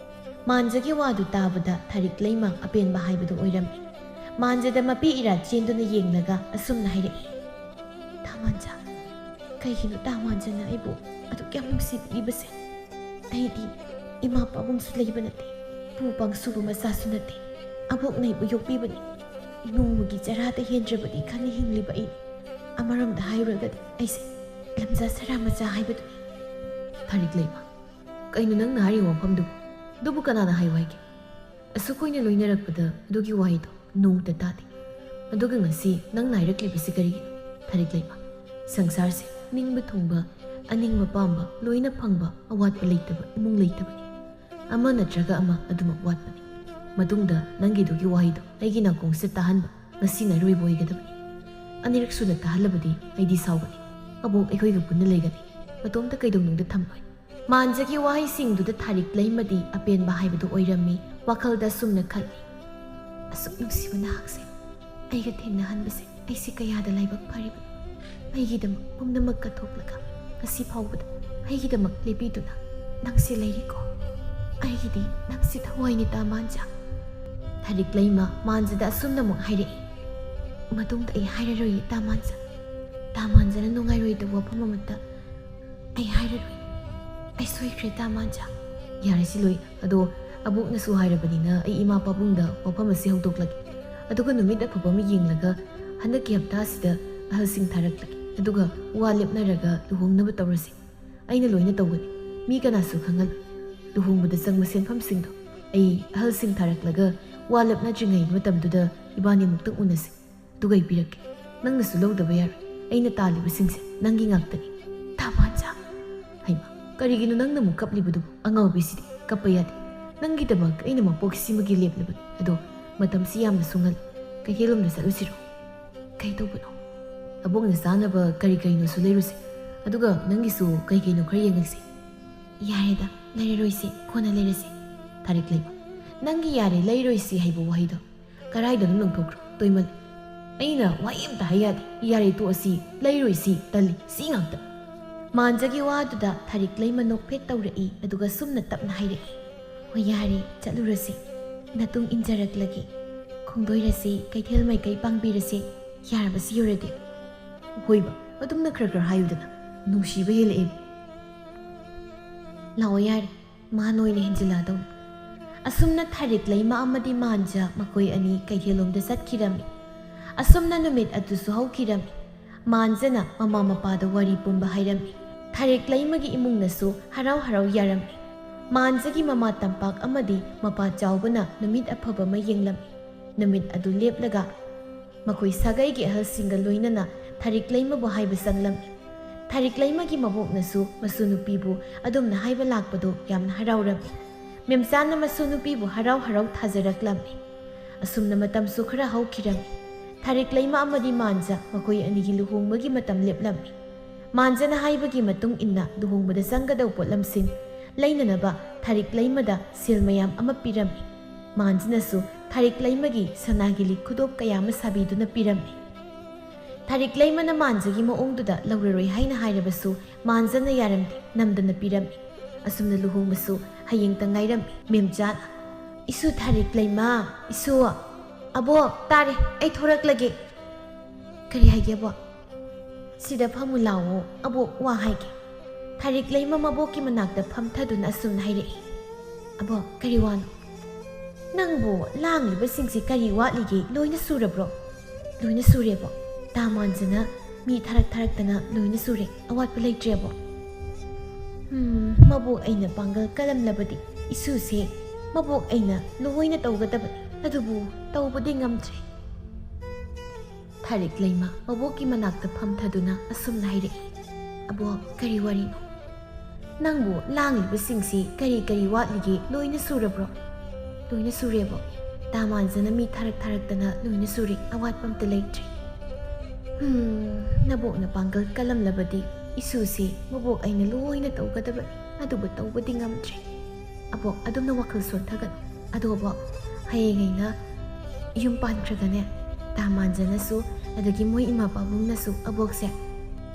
ꯃꯥꯟꯖꯒꯤ ꯋꯥꯗꯨ ꯇꯥꯕꯗ ꯊꯥꯔꯤꯛ ꯂꯩꯃ ꯑꯄꯦꯟꯕ ꯍꯥꯏꯕꯗꯨ ꯑꯣꯏꯔꯝꯃꯤ꯫ ꯃꯥꯟꯖꯗ ꯃꯄꯤ ꯏꯔꯥ ꯆꯦꯟꯗꯨꯅ ꯌꯦꯡꯂꯒ ꯑꯁꯨꯝꯅ ꯍꯥꯏꯔꯛꯏ, "ꯇꯥ ꯃꯥꯟꯖ, ꯀꯩꯒꯤꯅꯣ ꯇꯥ ꯃꯥꯟꯖꯅ ꯑꯩꯕꯨ ꯑꯗꯨꯛ ꯌꯥꯝ ꯅꯨꯡꯁꯤꯕꯤꯔꯤꯕꯁꯦ? ꯑꯩꯗꯤ ꯏꯃꯥ ꯄꯥꯕꯨꯡꯁꯨ ꯂꯩꯕ ꯅꯠꯇꯦ, ꯄꯨ ꯄꯥꯡꯁꯨꯕ ꯃꯆꯥꯁꯨ ꯅꯠꯇꯦ꯫ ꯑꯕꯣꯛꯅ ꯑꯩꯕꯨ ꯌꯣꯛꯄꯤꯕꯅꯤ꯫ ꯅꯣꯡꯃꯒꯤ ꯆꯔꯥꯗ ꯍꯦꯟꯗ꯭ꯔꯕꯗꯤ ꯈꯟꯅ ꯍꯤꯡꯂꯤꯕ ꯑꯩ꯫ ꯑꯃꯔꯣꯝꯗ ꯍꯥꯏꯔꯨꯔꯒꯗꯤ ꯑꯩꯁꯦ ꯂꯝꯖꯥ ꯁꯔꯥ ꯃꯆꯥ ꯍꯥꯏꯕꯗꯨꯅꯤ꯫" ꯊꯥꯔꯤꯛ ꯂꯩꯃ, ꯀꯩꯅꯣ ꯅꯪꯅ ꯍꯥꯏꯔꯤꯕ ꯋꯥꯐꯝꯗꯨꯕꯨ? ꯑꯗꯨꯕꯨ ꯀꯅꯥꯅ ꯍꯥꯏꯌꯨ ꯍꯥꯏꯒꯦ? ꯑꯁꯨꯛ ꯀꯨꯏꯅ ꯂꯣꯏꯅꯔꯛꯄꯗ ꯑꯗꯨꯒꯤ ꯋꯥꯍꯩꯗꯣ ꯅꯣꯡꯃꯇ ꯇꯥꯗꯦ꯫ ꯑꯗꯨꯒ ꯉꯁꯤ ꯅꯪꯅ ꯍꯥꯏꯔꯛꯂꯤꯕꯁꯤ ꯀꯔꯤꯒꯤꯅꯣ? ꯊꯥꯔꯤꯛ ꯂꯩꯃ, ꯁꯪꯁꯥꯔꯁꯦ ꯅꯤꯡꯕ ꯊꯨꯡꯕ, ꯑꯅꯤꯡꯕ ꯄꯥꯝꯕ, ꯂꯣꯏꯅ ꯐꯪꯕ, ꯑꯋꯥꯠꯄ ꯂꯩꯇꯕ ꯏꯃꯨꯡ ꯂꯩꯇꯕꯅꯤ꯫ ꯑꯃ ꯅꯠꯇ꯭ꯔꯒ ꯑꯃ ꯑꯗꯨꯃꯛ ꯋꯥꯠꯄꯅꯤ꯫ ꯃꯇꯨꯡꯗ ꯅꯪꯒꯤꯗꯨꯒꯤ ꯋꯥꯍꯩꯗꯣ ꯑꯩꯒꯤ ꯅꯥꯀꯣꯡꯁꯤꯗ ꯇꯥꯍꯟꯕ ꯉꯁꯤꯅ ꯑꯔꯣꯏꯕ ꯑꯣꯏꯒꯗꯕꯅꯤ꯫ ꯑꯅꯤꯔꯛ ꯁꯨꯅ ꯇꯥꯍꯜꯂꯕꯗꯤ ꯑꯩꯗꯤ ꯁꯥꯎꯒꯅꯤ꯫ ꯑꯕꯣꯛ ꯑꯩꯈꯣꯏꯒ ꯄꯨꯟꯅ ꯂꯩꯒꯅꯤ꯫ ꯃꯇꯣꯝꯇ ꯀꯩꯗꯧꯅꯨꯡꯗ ꯊꯝꯂꯣꯏ꯫ ꯃꯥꯟꯖꯒꯤ ꯋꯥꯍꯩꯁꯤꯡꯗꯨꯗ ꯊꯥꯔꯤꯛ ꯂꯩꯃꯗꯤ ꯑꯄꯦꯟꯕ ꯍꯥꯏꯕꯗꯨ ꯑꯣꯏꯔꯝꯃꯤ꯫ ꯋꯥꯈꯜꯗ ꯑꯁꯨꯝꯅ ꯈꯜꯂꯤ, "ꯑꯁꯨꯛ ꯅꯨꯡꯁꯤꯕ ꯅꯍꯥꯛꯁꯦ ꯑꯩꯒ ꯊꯦꯡꯅꯍꯟꯕꯁꯦ ꯑꯩꯁꯦ ꯀꯌꯥꯗ ꯂꯥꯏꯕꯛ ꯐꯔꯤꯕꯅꯣ꯫ ꯑꯩꯒꯤꯗꯃꯛ ꯄꯨꯝꯅꯃꯛ ꯀꯠꯊꯣꯛꯂꯒ ꯉꯁꯤ ꯐꯥꯎꯕꯗ ꯑꯩꯒꯤꯗꯃꯛ ꯂꯦꯞꯄꯤꯗꯨꯅ ꯅꯪꯁꯦ ꯂꯩꯔꯤꯀꯣ꯫ ꯑꯩꯒꯤꯗꯤ ꯅꯪꯁꯦ ꯊꯋꯥꯏꯅꯤ ꯇꯥ ꯃꯥꯟꯖ꯫" ꯊꯥꯔꯤꯛ ꯂꯩꯃ ꯃꯥꯟꯖꯗ ꯑꯁꯨꯝꯅ ꯑꯃꯨꯛ ꯍꯥꯏꯔꯛꯏ, "ꯃꯇꯨꯡꯗ ꯑꯩ ꯍꯥꯏꯔꯔꯣꯏꯌꯦ ꯇꯥ ꯃꯥꯟꯖ꯫ ꯇꯥ ꯃꯥꯟꯖꯅ ꯅꯨꯡꯉꯥꯏꯔꯣꯏꯗꯕ ꯋꯥꯐꯝ ꯑꯃꯠꯇ ꯑꯩ ꯍꯥꯏꯔꯔꯣꯏ꯫ ꯑꯩ ꯁꯣꯏꯈ꯭ꯔꯦ ꯇꯥ ꯃꯥꯟꯖ꯫" ꯌꯥꯔꯦ ꯁꯤ ꯂꯣꯏ꯫ ꯑꯗꯣ ꯑꯕꯣꯛꯅꯁꯨ ꯍꯥꯏꯔꯕꯅꯤꯅ ꯑꯩ ꯏꯃꯥ ꯄꯥꯕꯨꯡꯗ ꯋꯥꯐꯝ ꯑꯁꯤ ꯍꯧꯗꯣꯛꯂꯒꯦ꯫ ꯑꯗꯨꯒ ꯅꯨꯃꯤꯠ ꯑꯐꯕ ꯑꯃ ꯌꯦꯡꯂꯒ ꯍꯟꯗꯛꯀꯤ ꯍꯞꯇꯥꯁꯤꯗ ꯑꯍꯜꯁꯤꯡ ꯊꯥꯔꯛꯂꯒꯦ꯫ ꯑꯗꯨꯒ ꯋꯥ ꯂꯦꯞꯅꯔꯒ ꯂꯨꯍꯣꯡꯅꯕ ꯇꯧꯔꯁꯤ꯫ ꯑꯩꯅ ꯂꯣꯏꯅ ꯇꯧꯒꯅꯤ꯫ ꯃꯤ ꯀꯅꯥꯁꯨ ꯈꯪꯍꯜꯂꯣꯏ꯫ ꯂꯨꯍꯣꯡꯕꯗ ꯆꯪꯕ ꯁꯦꯟꯐꯝꯁꯤꯡꯗꯣ ꯑꯩ ꯑꯍꯜꯁꯤꯡ ꯊꯥꯔꯛꯂꯒ ꯋꯥ ꯂꯦꯞꯅꯗ꯭ꯔꯤꯉꯩ ꯃꯇꯝꯗꯨꯗ ꯏꯕꯥꯅꯤ ꯑꯃꯨꯛꯇꯪ ꯎꯅꯁꯤ꯫ ꯑꯗꯨꯒ ꯑꯩ ꯄꯤꯔꯛꯀꯦ꯫ ꯅꯪꯅꯁꯨ ꯂꯧꯗꯕ ꯌꯥꯔꯣꯏ꯫ ꯑꯩꯅ ꯇꯥꯜꯂꯤꯕꯁꯤꯡꯁꯦ ꯅꯪꯒꯤ ꯉꯥꯛꯇꯅꯤ꯫ ꯇꯥ ꯃꯥꯟꯖ꯫ ꯍꯩꯃꯥ, ꯀꯔꯤꯒꯤꯅꯣ ꯅꯪꯅ ꯑꯃꯨꯛ ꯀꯞꯂꯤꯕꯗꯨꯕꯨ? ꯑꯉꯥꯎꯕꯤꯁꯤꯗꯤ, ꯀꯞꯄ ꯌꯥꯗꯦ꯫ ꯅꯪꯒꯤꯗꯃꯛ ꯑꯩꯅ ꯃꯄꯣꯛꯁꯤꯃꯒꯤ ꯂꯦꯞꯂꯕꯅꯤ꯫ ꯑꯗꯣ ꯃꯇꯝꯁꯤ ꯌꯥꯝꯅ ꯁꯨꯡꯍꯜꯂꯤ꯫ ꯀꯩꯊꯦꯜꯂꯣꯝꯗ ꯆꯠꯂꯨꯁꯤꯔꯣ? ꯀꯩ ꯇꯧꯕꯅꯣ? ꯑꯕꯣꯛꯅ ꯆꯥꯅꯕ ꯀꯔꯤ ꯀꯔꯤꯅꯣꯁꯨ ꯂꯩꯔꯨꯁꯤ꯫ ꯑꯗꯨꯒ ꯅꯪꯒꯤꯁꯨ ꯀꯩ ꯀꯩꯅꯣ ꯈꯔ ꯌꯦꯡꯉꯛꯁꯤ꯫ ꯌꯥꯔꯦꯗ, "ꯂꯩꯔꯔꯣꯏꯁꯤ, ꯀꯣꯟꯅ ꯂꯩꯔꯁꯤ꯫ ꯊꯥꯔꯤꯛ ꯂꯩꯃ, ꯅꯪꯒꯤ 'ꯌꯥꯔꯦ, ꯂꯩꯔꯣꯏꯁꯤ' ꯍꯥꯏꯕ ꯋꯥꯍꯩꯗꯣ ꯀꯗꯥꯏꯗꯅꯣ ꯅꯣꯡꯊꯣꯛꯈ꯭ꯔꯣ? ꯇꯣꯏꯃꯜꯂꯦ꯫ ꯑꯩꯅ ꯋꯥꯍꯩ ꯑꯝꯇ ꯍꯥꯏ ꯌꯥꯗꯦ, 'ꯌꯥꯔꯦ, ꯇꯣꯛꯑꯁꯤ, ꯂꯩꯔꯣꯏꯁꯤ, ꯇꯜꯂꯤ, ꯁꯤ ꯉꯥꯛꯇ"꯫ ꯃꯥꯟꯖꯒꯤ ꯋꯥꯗꯨꯗ ꯊꯥꯔꯤꯛ ꯂꯩꯃ ꯅꯣꯛꯐꯦꯠ ꯇꯧꯔꯛꯏ, ꯑꯗꯨꯒ ꯁꯨꯝꯅ ꯇꯞꯅ ꯍꯥꯏꯔꯛꯏ, "ꯍꯣꯏ, ꯌꯥꯔꯦ, ꯆꯠꯂꯨꯔꯁꯤ꯫ ꯅꯇꯨꯡ ꯏꯟꯖꯔꯛꯂꯒꯦ꯫ ꯈꯣꯡꯗꯣꯏꯔꯁꯤ, ꯀꯩꯊꯦꯜ ꯃꯥꯏꯀꯩ ꯄꯥꯡꯕꯤꯔꯁꯤ꯫ ꯌꯥꯔꯕ ꯁꯤ ꯌꯧꯔꯗꯤ?" "ꯍꯣꯏꯕ, ꯑꯗꯨꯝꯅ ꯈꯔ ꯈꯔ ꯍꯥꯏꯌꯨꯗꯅ, ꯅꯨꯡꯁꯤꯕ ꯍꯦꯜꯂꯛꯑꯦꯕ"꯫ "ꯂꯥꯛꯑꯣ ꯌꯥꯔꯦ, ꯃꯥ ꯅꯣꯏꯅ ꯍꯦꯟꯖꯤꯜꯂꯛꯑꯗꯧꯅꯤ"꯫ ꯑꯁꯨꯝꯅ ꯊꯥꯔꯤꯛ ꯂꯩꯃ ꯑꯃꯗꯤ ꯃꯥꯟꯖ ꯃꯈꯣꯏ ꯑꯅꯤ ꯀꯩꯊꯦꯜꯂꯣꯝꯗ ꯆꯠꯈꯤꯔꯝꯃꯤ꯫ ꯑꯁꯨꯝꯅ ꯅꯨꯃꯤꯠ ꯑꯗꯨꯁꯨ ꯍꯧꯈꯤꯔꯝꯃꯤ꯫ ꯃꯥꯟꯖꯅ ꯃꯃꯥ ꯃꯄꯥꯗ ꯋꯥꯔꯤ ꯄꯨꯝꯕ ꯍꯥꯏꯔꯝꯃꯤ꯫ ꯊꯥꯔꯤꯛ ꯂꯩꯃꯒꯤ ꯏꯃꯨꯡꯅꯁꯨ ꯍꯔꯥꯎ ꯍꯔꯥꯎ ꯌꯥꯔꯝꯃꯤ꯫ ꯃꯥꯟꯖꯒꯤ ꯃꯃꯥ ꯇꯝꯄꯥꯛ ꯑꯃꯗꯤ ꯃꯄꯥ ꯆꯥꯎꯕꯅ ꯅꯨꯃꯤꯠ ꯑꯐꯕ ꯑꯃ ꯌꯦꯡꯂꯝꯃꯤ꯫ ꯅꯨꯃꯤꯠ ꯑꯗꯨ ꯂꯦꯞꯂꯒ ꯃꯈꯣꯏ ꯁꯥꯒꯩꯒꯤ ꯑꯍꯜꯁꯤꯡꯒ ꯂꯣꯏꯅꯅ ꯊꯥꯔꯤꯛ ꯂꯩꯃꯕꯨ ꯍꯥꯏꯕ ꯆꯪꯂꯝꯃꯤ꯫ ꯊꯥꯔꯤꯛ ꯂꯩꯃꯒꯤ ꯃꯕꯣꯛꯅꯁꯨ ꯃꯁꯨ ꯅꯨꯄꯤꯕꯨ ꯑꯗꯨꯝꯅ ꯍꯥꯏꯕ ꯂꯥꯛꯄꯗꯨ ꯌꯥꯝꯅ ꯍꯔꯥꯎꯔꯝꯃꯤ꯫ ꯃꯦꯝꯆꯥꯅ ꯃꯁꯨ ꯅꯨꯄꯤꯕꯨ ꯍꯔꯥꯎ ꯍꯔꯥꯎ ꯊꯥꯖꯔꯛꯂꯝꯃꯤ꯫ ꯑꯁꯨꯝꯅ ꯃꯇꯝꯁꯨ ꯈꯔ ꯍꯧꯈꯤꯔꯝꯃꯤ꯫ ꯊꯥꯔꯤꯛ ꯂꯩꯃ ꯑꯃꯗꯤ ꯃꯥꯟꯖ ꯃꯈꯣꯏ ꯑꯅꯤꯒꯤ ꯂꯨꯍꯣꯡꯕꯒꯤ ꯃꯇꯝ ꯂꯦꯞꯂꯝꯃꯤ꯫ ꯃꯥꯟꯖꯅ ꯍꯥꯏꯕꯒꯤ ꯃꯇꯨꯡ ꯏꯟꯅ ꯂꯨꯍꯣꯡꯕꯗ ꯆꯪꯒꯗꯧꯕ ꯄꯣꯠꯂꯝꯁꯤꯡ ꯂꯩꯅꯅꯕ ꯊꯥꯔꯤꯛ ꯂꯩꯃꯗ ꯁꯦꯜ ꯃꯌꯥꯝ ꯑꯃ ꯄꯤꯔꯝꯃꯤ꯫ ꯃꯥꯟꯖꯅꯁꯨ ꯊꯥꯔꯤꯛ ꯂꯩꯃꯒꯤ ꯁꯅꯥꯒꯤ ꯂꯤꯛ ꯈꯨꯗꯣꯞ ꯀꯌꯥ ꯑꯃ ꯁꯥꯕꯤꯗꯨꯅ ꯄꯤꯔꯝꯃꯤ꯫ ꯊꯥꯔꯤꯛ ꯂꯩꯃꯅ ꯃꯥꯟꯖꯒꯤ ꯃꯑꯣꯡꯗꯨꯗ ꯂꯧꯔꯔꯣꯏ ꯍꯥꯏꯅ ꯍꯥꯏꯔꯕꯁꯨ ꯃꯥꯟꯖꯅ ꯌꯥꯔꯝꯗꯦ, ꯅꯝꯗꯅ ꯄꯤꯔꯝꯃꯤ꯫ ꯑꯁꯨꯝꯅ ꯂꯨꯍꯣꯡꯕꯁꯨ ꯍꯌꯦꯡꯇ ꯉꯥꯏꯔꯝꯃꯤ꯫ ꯃꯦꯝꯆꯥꯅ, "ꯏꯁꯨ ꯊꯥꯔꯤꯛ ꯂꯩꯃ, ꯏꯁꯨ"꯫ "ꯑꯕꯣꯛ, ꯇꯥꯔꯦ, ꯑꯩ ꯊꯣꯔꯛꯂꯒꯦ"꯫ "ꯀꯔꯤ ꯍꯥꯏꯒꯦ ꯑꯕꯣꯛ?" "ꯁꯤꯗ ꯐꯝꯃꯨ ꯂꯥꯎꯑꯣ, ꯑꯕꯣꯛ ꯋꯥ ꯍꯥꯏꯒꯦ"꯫ ꯊꯥꯔꯤꯛ ꯂꯩꯃ ꯃꯕꯣꯛꯀꯤ ꯃꯅꯥꯛꯇ ꯐꯝꯊꯗꯨꯅ ꯑꯁꯨꯝꯅ ꯍꯥꯏꯔꯛꯏ, "ꯑꯕꯣꯛ, ꯀꯔꯤ ꯋꯥꯅꯣ?" "ꯅꯪꯕꯨ ꯂꯥꯡꯂꯤꯕꯁꯤꯡꯁꯤ ꯀꯔꯤ ꯋꯥꯠꯂꯤꯒꯦ? ꯂꯣꯏꯅ ꯁꯨꯔꯕ꯭ꯔꯣ?" "ꯂꯣꯏꯅ ꯁꯨꯔꯦꯕꯣ꯫ ꯇꯥ ꯃꯥꯟꯖꯅ ꯃꯤ ꯊꯥꯔꯛ ꯊꯥꯔꯛꯇꯅ ꯂꯣꯏꯅ ꯁꯨꯔꯦ, ꯑꯋꯥꯠꯄ ꯂꯩꯇ꯭ꯔꯦꯕꯣ"꯫ "ꯎꯝ, ꯃꯕꯣꯛ ꯑꯩꯅ ꯄꯥꯡꯒꯜ ꯀꯜꯂꯝꯂꯕꯗꯤ ꯏꯁꯨꯁꯦ ꯃꯕꯣꯛ ꯑꯩꯅ ꯂꯣꯏꯅ ꯇꯧꯒꯗꯕꯅꯤ, ꯑꯗꯨꯕꯨ ꯇꯧꯕꯗꯤ ꯉꯝꯗ꯭ꯔꯦ"꯫ ꯊꯥꯔꯤꯛ ꯂꯩꯃ ꯃꯕꯣꯛꯀꯤ ꯃꯅꯥꯛꯇ ꯐꯝꯊꯗꯨꯅ ꯑꯁꯨꯝꯅ ꯍꯥꯏꯔꯛꯏ, "ꯑꯕꯣꯛ, ꯀꯔꯤ ꯋꯥꯔꯤꯅꯣ? ꯅꯪꯕꯨ ꯂꯥꯡꯂꯤꯕꯁꯤꯡꯁꯤ ꯀꯔꯤ ꯀꯔꯤ ꯋꯥꯠꯂꯤꯒꯦ? ꯂꯣꯏꯅ ꯁꯨꯔꯕ꯭ꯔꯣ?" "ꯂꯣꯏꯅ ꯁꯨꯔꯦꯕꯣ꯫ ꯇꯥ ꯃꯥꯟꯖꯅ ꯃꯤ ꯊꯥꯔꯛ ꯊꯥꯔꯛꯇꯅ ꯂꯣꯏꯅ ꯁꯨꯔꯦ, ꯑꯋꯥꯠꯄ ꯑꯝꯇ ꯂꯩꯇ꯭ꯔꯦ"꯫ "ꯎꯝ, ꯅꯕꯣꯛꯅ ꯄꯥꯡꯒꯜ ꯀꯜꯂꯝꯂꯕꯗꯤ ꯏꯁꯨꯁꯦ ꯃꯕꯣꯛ ꯑꯩꯅ ꯂꯣꯏꯅ ꯇꯧꯒꯗꯕꯅꯤ, ꯑꯗꯨꯕꯨ ꯇꯧꯕꯗꯤ ꯉꯝꯗ꯭ꯔꯦ꯫ ꯑꯕꯣꯛ, ꯑꯗꯨꯝꯅ ꯋꯥꯈꯜ ꯁꯣꯟꯊꯒꯅꯨ꯫ ꯑꯗꯣ ꯑꯕꯣꯛ, ꯍꯌꯦꯡ ꯑꯩꯅ ꯌꯨꯝ ꯄꯥꯟꯈ꯭ꯔꯒꯅꯦ, ꯇꯥ ꯃꯥꯟꯖꯅꯁꯨ, ꯑꯗꯒꯤ ꯃꯣꯏ ꯏꯃꯥ ꯄꯥꯕꯨꯡꯅꯁꯨ ꯑꯕꯣꯛꯁꯦ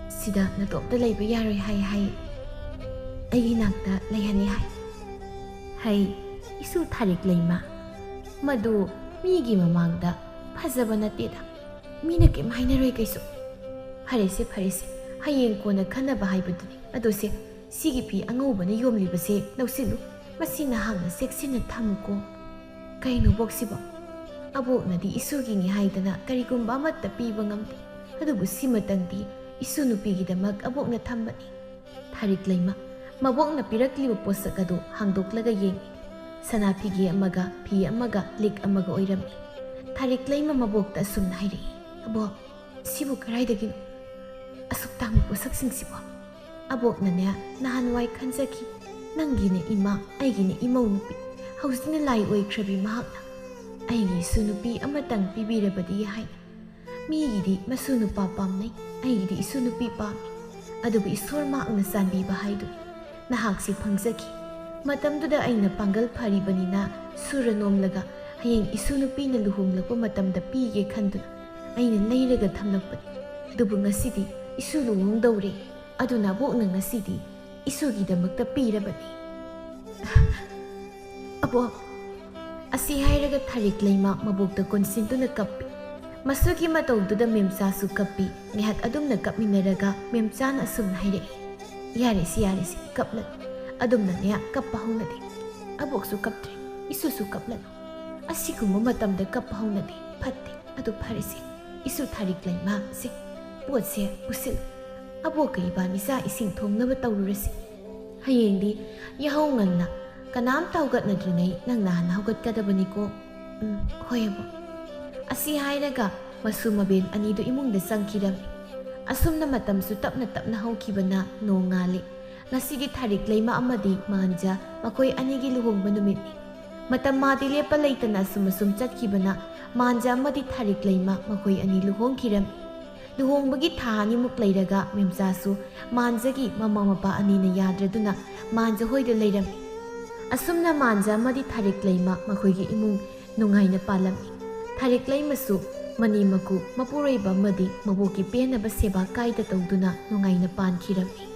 ꯁꯤꯗ ꯅꯇꯣꯝꯇ ꯂꯩꯕ ꯌꯥꯔꯣꯏ ꯍꯥꯏ ꯍꯥꯏ, ꯑꯩꯒꯤ ꯅꯥꯛꯇ ꯂꯩꯍꯟꯅꯤ ꯍꯥꯏ꯫ ꯍꯩ, ꯏꯁꯨ ꯊꯥꯔꯤꯛ ꯂꯩꯃ, ꯃꯗꯨ ꯃꯤꯒꯤ ꯃꯃꯥꯡꯗ ꯐꯖꯕ ꯅꯠꯇꯦꯗ꯫ ꯃꯤꯅ ꯀꯩꯝ ꯍꯥꯏꯅꯔꯣꯏ ꯀꯩꯁꯨ꯫ ꯐꯔꯦꯁꯦ, ꯐꯔꯦꯁꯦ, ꯍꯌꯦꯡ ꯀꯣꯟꯅ ꯈꯟꯅꯕ ꯍꯥꯏꯕꯗꯨꯅꯤ꯫ ꯑꯗꯣ ꯁꯦ, ꯁꯤꯒꯤ ꯐꯤ ꯑꯉꯧꯕꯅ ꯌꯣꯝꯂꯤꯕꯁꯦ ꯂꯧꯁꯤꯜꯂꯨ꯫ ꯃꯁꯤ ꯅꯍꯥꯛꯅ ꯆꯦꯛꯁꯤꯟꯅ ꯊꯝꯃꯨꯀꯣ꯫ ꯀꯩꯅꯣ ꯕꯣꯛꯁꯤꯕꯣ? ꯑꯕꯣꯛꯅꯗꯤ ꯏꯁꯨꯒꯤꯅꯤ ꯍꯥꯏꯗꯅ ꯀꯔꯤꯒꯨꯝꯕ ꯑꯃꯠꯇ ꯄꯤꯕ ꯉꯝꯗꯦ꯫ ꯑꯗꯨꯕꯨ ꯁꯤꯃꯇꯪꯗꯤ ꯏꯁꯨ ꯅꯨꯄꯤꯒꯤꯗꯃꯛ ꯑꯕꯣꯛꯅ ꯊꯝꯕꯅꯤ꯫ ꯊꯥꯔꯤꯛ ꯂꯩꯃ ꯃꯕꯣꯛꯅ ꯄꯤꯔꯛꯂꯤꯕ ꯄꯣꯠꯁꯛ ꯑꯗꯨ ꯍꯥꯡꯗꯣꯛꯂꯒ ꯌꯦꯡꯏ꯫ ꯁꯅꯥ ꯐꯤꯒꯦ ꯑꯃꯒ, ꯐꯤ ꯑꯃꯒ, ꯂꯤꯛ ꯑꯃꯒ ꯑꯣꯏꯔꯝꯃꯤ꯫ ꯊꯥꯔꯤꯛ ꯂꯩꯃ ꯃꯕꯣꯛꯇ ꯑꯁꯨꯝꯅ ꯍꯥꯏꯔꯛꯏ, "ꯑꯕꯣꯛ, ꯁꯤꯕꯨ ꯀꯗꯥꯏꯗꯒꯤꯅꯣ? ꯑꯁꯨꯛ ꯇꯥꯡꯕ ꯄꯣꯠꯁꯛꯁꯤꯡꯁꯤꯕꯣ?" ꯑꯕꯣꯛꯅꯅꯦ ꯅꯍꯥꯟꯋꯥꯏ ꯈꯟꯖꯈꯤ, ꯅꯪꯒꯤꯅ ꯏꯃꯥ, ꯑꯩꯒꯤꯅ ꯏꯃꯧ ꯅꯨꯄꯤ, ꯍꯧꯖꯤꯛꯅ ꯂꯥꯏ ꯑꯣꯏꯈ꯭ꯔꯕꯤ ꯃꯍꯥꯛꯅ꯫ ꯑꯩꯒꯤ ꯏꯁꯨ ꯅꯨꯄꯤ ꯑꯃꯇꯪ ꯄꯤꯕꯤꯔꯕꯗꯤ ꯍꯥꯏꯅ꯫ ꯃꯤꯒꯤꯗꯤ ꯃꯁꯨ ꯅꯨꯄꯥ ꯄꯥꯝꯅꯩ, ꯑꯩꯒꯤꯗꯤ ꯏꯁꯨ ꯅꯨꯄꯤ ꯄꯥꯝꯃꯤ꯫ ꯑꯗꯨꯕꯨ ꯏꯁꯣꯔ ꯃꯍꯥꯛꯅ ꯆꯥꯟꯕꯤꯕ ꯍꯥꯏꯗꯨꯅꯤ꯫ ꯅꯍꯥꯛꯁꯤ ꯐꯪꯖꯈꯤ꯫ ꯃꯇꯝꯗꯨꯗ ꯑꯩꯅ ꯄꯥꯡꯒꯜ ꯐꯔꯤꯕꯅꯤꯅ ꯁꯨꯔ ꯅꯣꯝꯂꯒ ꯍꯌꯦꯡ ꯏꯁꯨ ꯅꯨꯄꯤꯅ ꯂꯨꯍꯣꯡꯂꯛꯄ ꯃꯇꯝꯗ ꯄꯤꯒꯦ ꯈꯟꯗꯨꯅ ꯑꯩꯅ ꯂꯩꯔꯒ ꯊꯝꯂꯛꯄꯅꯤ꯫ ꯑꯗꯨꯕꯨ ꯉꯁꯤꯗꯤ ꯏꯁꯨ ꯂꯨꯍꯣꯡꯗꯧꯔꯦ꯫ ꯑꯗꯨꯅ ꯑꯕꯣꯛꯅ ꯉꯁꯤꯗꯤ ꯏꯁꯨꯒꯤꯗꯃꯛꯇ ꯄꯤꯔꯕꯅꯤ꯫ ꯑꯕꯣꯛ, ꯑꯁꯤ ꯍꯥꯏꯔꯒ ꯊꯥꯔꯤꯛ ꯂꯩꯃ ꯃꯕꯣꯛꯇ ꯀꯣꯟꯁꯤꯟꯗꯨꯅ ꯀꯞꯄꯤ꯫ ꯃꯁꯨꯒꯤ ꯃꯇꯧꯗꯨꯗ ꯃꯦꯝꯆꯥꯁꯨ ꯀꯞꯄꯤ꯫ ꯉꯥꯏꯍꯥꯛ ꯑꯗꯨꯝꯅ ꯀꯞꯃꯤꯟꯅꯔꯒ ꯃꯦꯝꯆꯥꯅ ꯑꯁꯨꯝꯅ ꯍꯥꯏꯔꯛꯏ, "ꯌꯥꯔꯦꯁꯤ, ꯌꯥꯔꯦꯁꯤ, ꯀꯞꯂꯅꯨ꯫ ꯑꯗꯨꯝꯅꯅꯦ ꯀꯞꯄ ꯍꯧꯅꯗꯦ꯫ ꯑꯕꯣꯛꯁꯨ ꯀꯞꯇ꯭ꯔꯦ, ꯏꯁꯨꯁꯨ ꯀꯞꯂꯅꯨ꯫ ꯑꯁꯤꯒꯨꯝꯕ ꯃꯇꯝꯗ ꯀꯞꯄ ꯍꯧꯅꯗꯦ, ꯐꯠꯇꯦ꯫ ꯑꯗꯨ ꯐꯔꯦꯁꯦ, ꯏꯁꯨ ꯊꯥꯔꯤꯛ ꯂꯩꯃ, ꯁꯦ, ꯄꯣꯠꯁꯦ ꯄꯨꯁꯤꯜꯂꯨ꯫ ꯑꯕꯣꯛꯀ ꯏꯕꯥꯅꯤ ꯆꯥꯛ ꯏꯁꯤꯡ ꯊꯣꯡꯅꯕ ꯇꯧꯔꯨꯔꯁꯤ꯫ ꯍꯌꯦꯡꯗꯤ ꯌꯥꯍꯧ ꯉꯟꯅ, ꯀꯅꯥꯝꯇ ꯍꯧꯒꯠꯅꯗ꯭ꯔꯤꯉꯩ ꯅꯪꯅ ꯍꯥꯟꯅ ꯍꯧꯒꯠꯀꯗꯕꯅꯤꯀꯣ꯫" "ꯎꯝ, ꯍꯣꯏ ꯑꯕꯣꯛ꯫" ꯑꯁꯤ ꯍꯥꯏꯔꯒ ꯃꯁꯨ ꯃꯕꯦꯟ ꯑꯅꯤꯗꯨ ꯏꯃꯨꯡꯗ ꯆꯪꯈꯤꯔꯝꯃꯤ꯫ ꯑꯁꯨꯝꯅ ꯃꯇꯝꯁꯨ ꯇꯞꯅ ꯇꯞꯅ ꯍꯧꯈꯤꯕꯅ ꯅꯣꯡ ꯉꯥꯜꯂꯤ꯫ ꯉꯁꯤꯗꯤ ꯊꯥꯔꯤꯛ ꯂꯩꯃ ꯑꯃꯗꯤ ꯃꯥꯟꯖ ꯃꯈꯣꯏ ꯑꯅꯤꯒꯤ ꯂꯨꯍꯣꯡꯕ ꯅꯨꯃꯤꯠꯅꯤ꯫ ꯃꯇꯝ ꯃꯥꯗꯤ ꯂꯦꯞꯄ ꯂꯩꯇꯅ ꯑꯁꯨꯝ ꯑꯁꯨꯝ ꯆꯠꯈꯤꯕꯅ ꯃꯥꯟꯖ ꯑꯃꯗꯤ ꯊꯥꯔꯤꯛ ꯂꯩꯃ ꯃꯈꯣꯏ ꯑꯅꯤ ꯂꯨꯍꯣꯡꯈꯤꯔꯝꯃꯤ꯫ ꯂꯨꯍꯣꯡꯕꯒꯤ ꯊꯥ ꯑꯅꯤꯃꯨꯛ ꯂꯩꯔꯒ ꯃꯦꯝꯆꯥꯁꯨ ꯃꯥꯟꯖꯒꯤ ꯃꯃꯥ ꯃꯄꯥ ꯑꯅꯤꯅ ꯌꯥꯗ꯭ꯔꯗꯨꯅ ꯃꯥꯟꯖ ꯍꯣꯏꯗ ꯂꯩꯔꯝꯃꯤ꯫ ꯑꯁꯨꯝꯅ ꯃꯥꯟꯖ ꯑꯃꯗꯤ ꯊꯥꯔꯤꯛꯂꯩꯃ ꯃꯈꯣꯏꯒꯤ ꯏꯃꯨꯡ ꯅꯨꯡꯉꯥꯏꯅ ꯄꯥꯜꯂꯝꯃꯤ꯫ ꯊꯥꯔꯤꯛꯂꯩꯃꯁꯨ ꯃꯅꯦꯝ ꯃꯀꯨ ꯃꯄꯨꯔꯣꯏꯕ ꯑꯃꯗꯤ ꯃꯕꯣꯛꯀꯤ ꯄꯦꯟꯅꯕ ꯁꯦꯕꯥ ꯀꯥꯏꯗ ꯇꯧꯗꯨꯅ ꯅꯨꯡꯉꯥꯏꯅ ꯄꯥꯟꯈꯤꯔꯝꯃꯤ꯫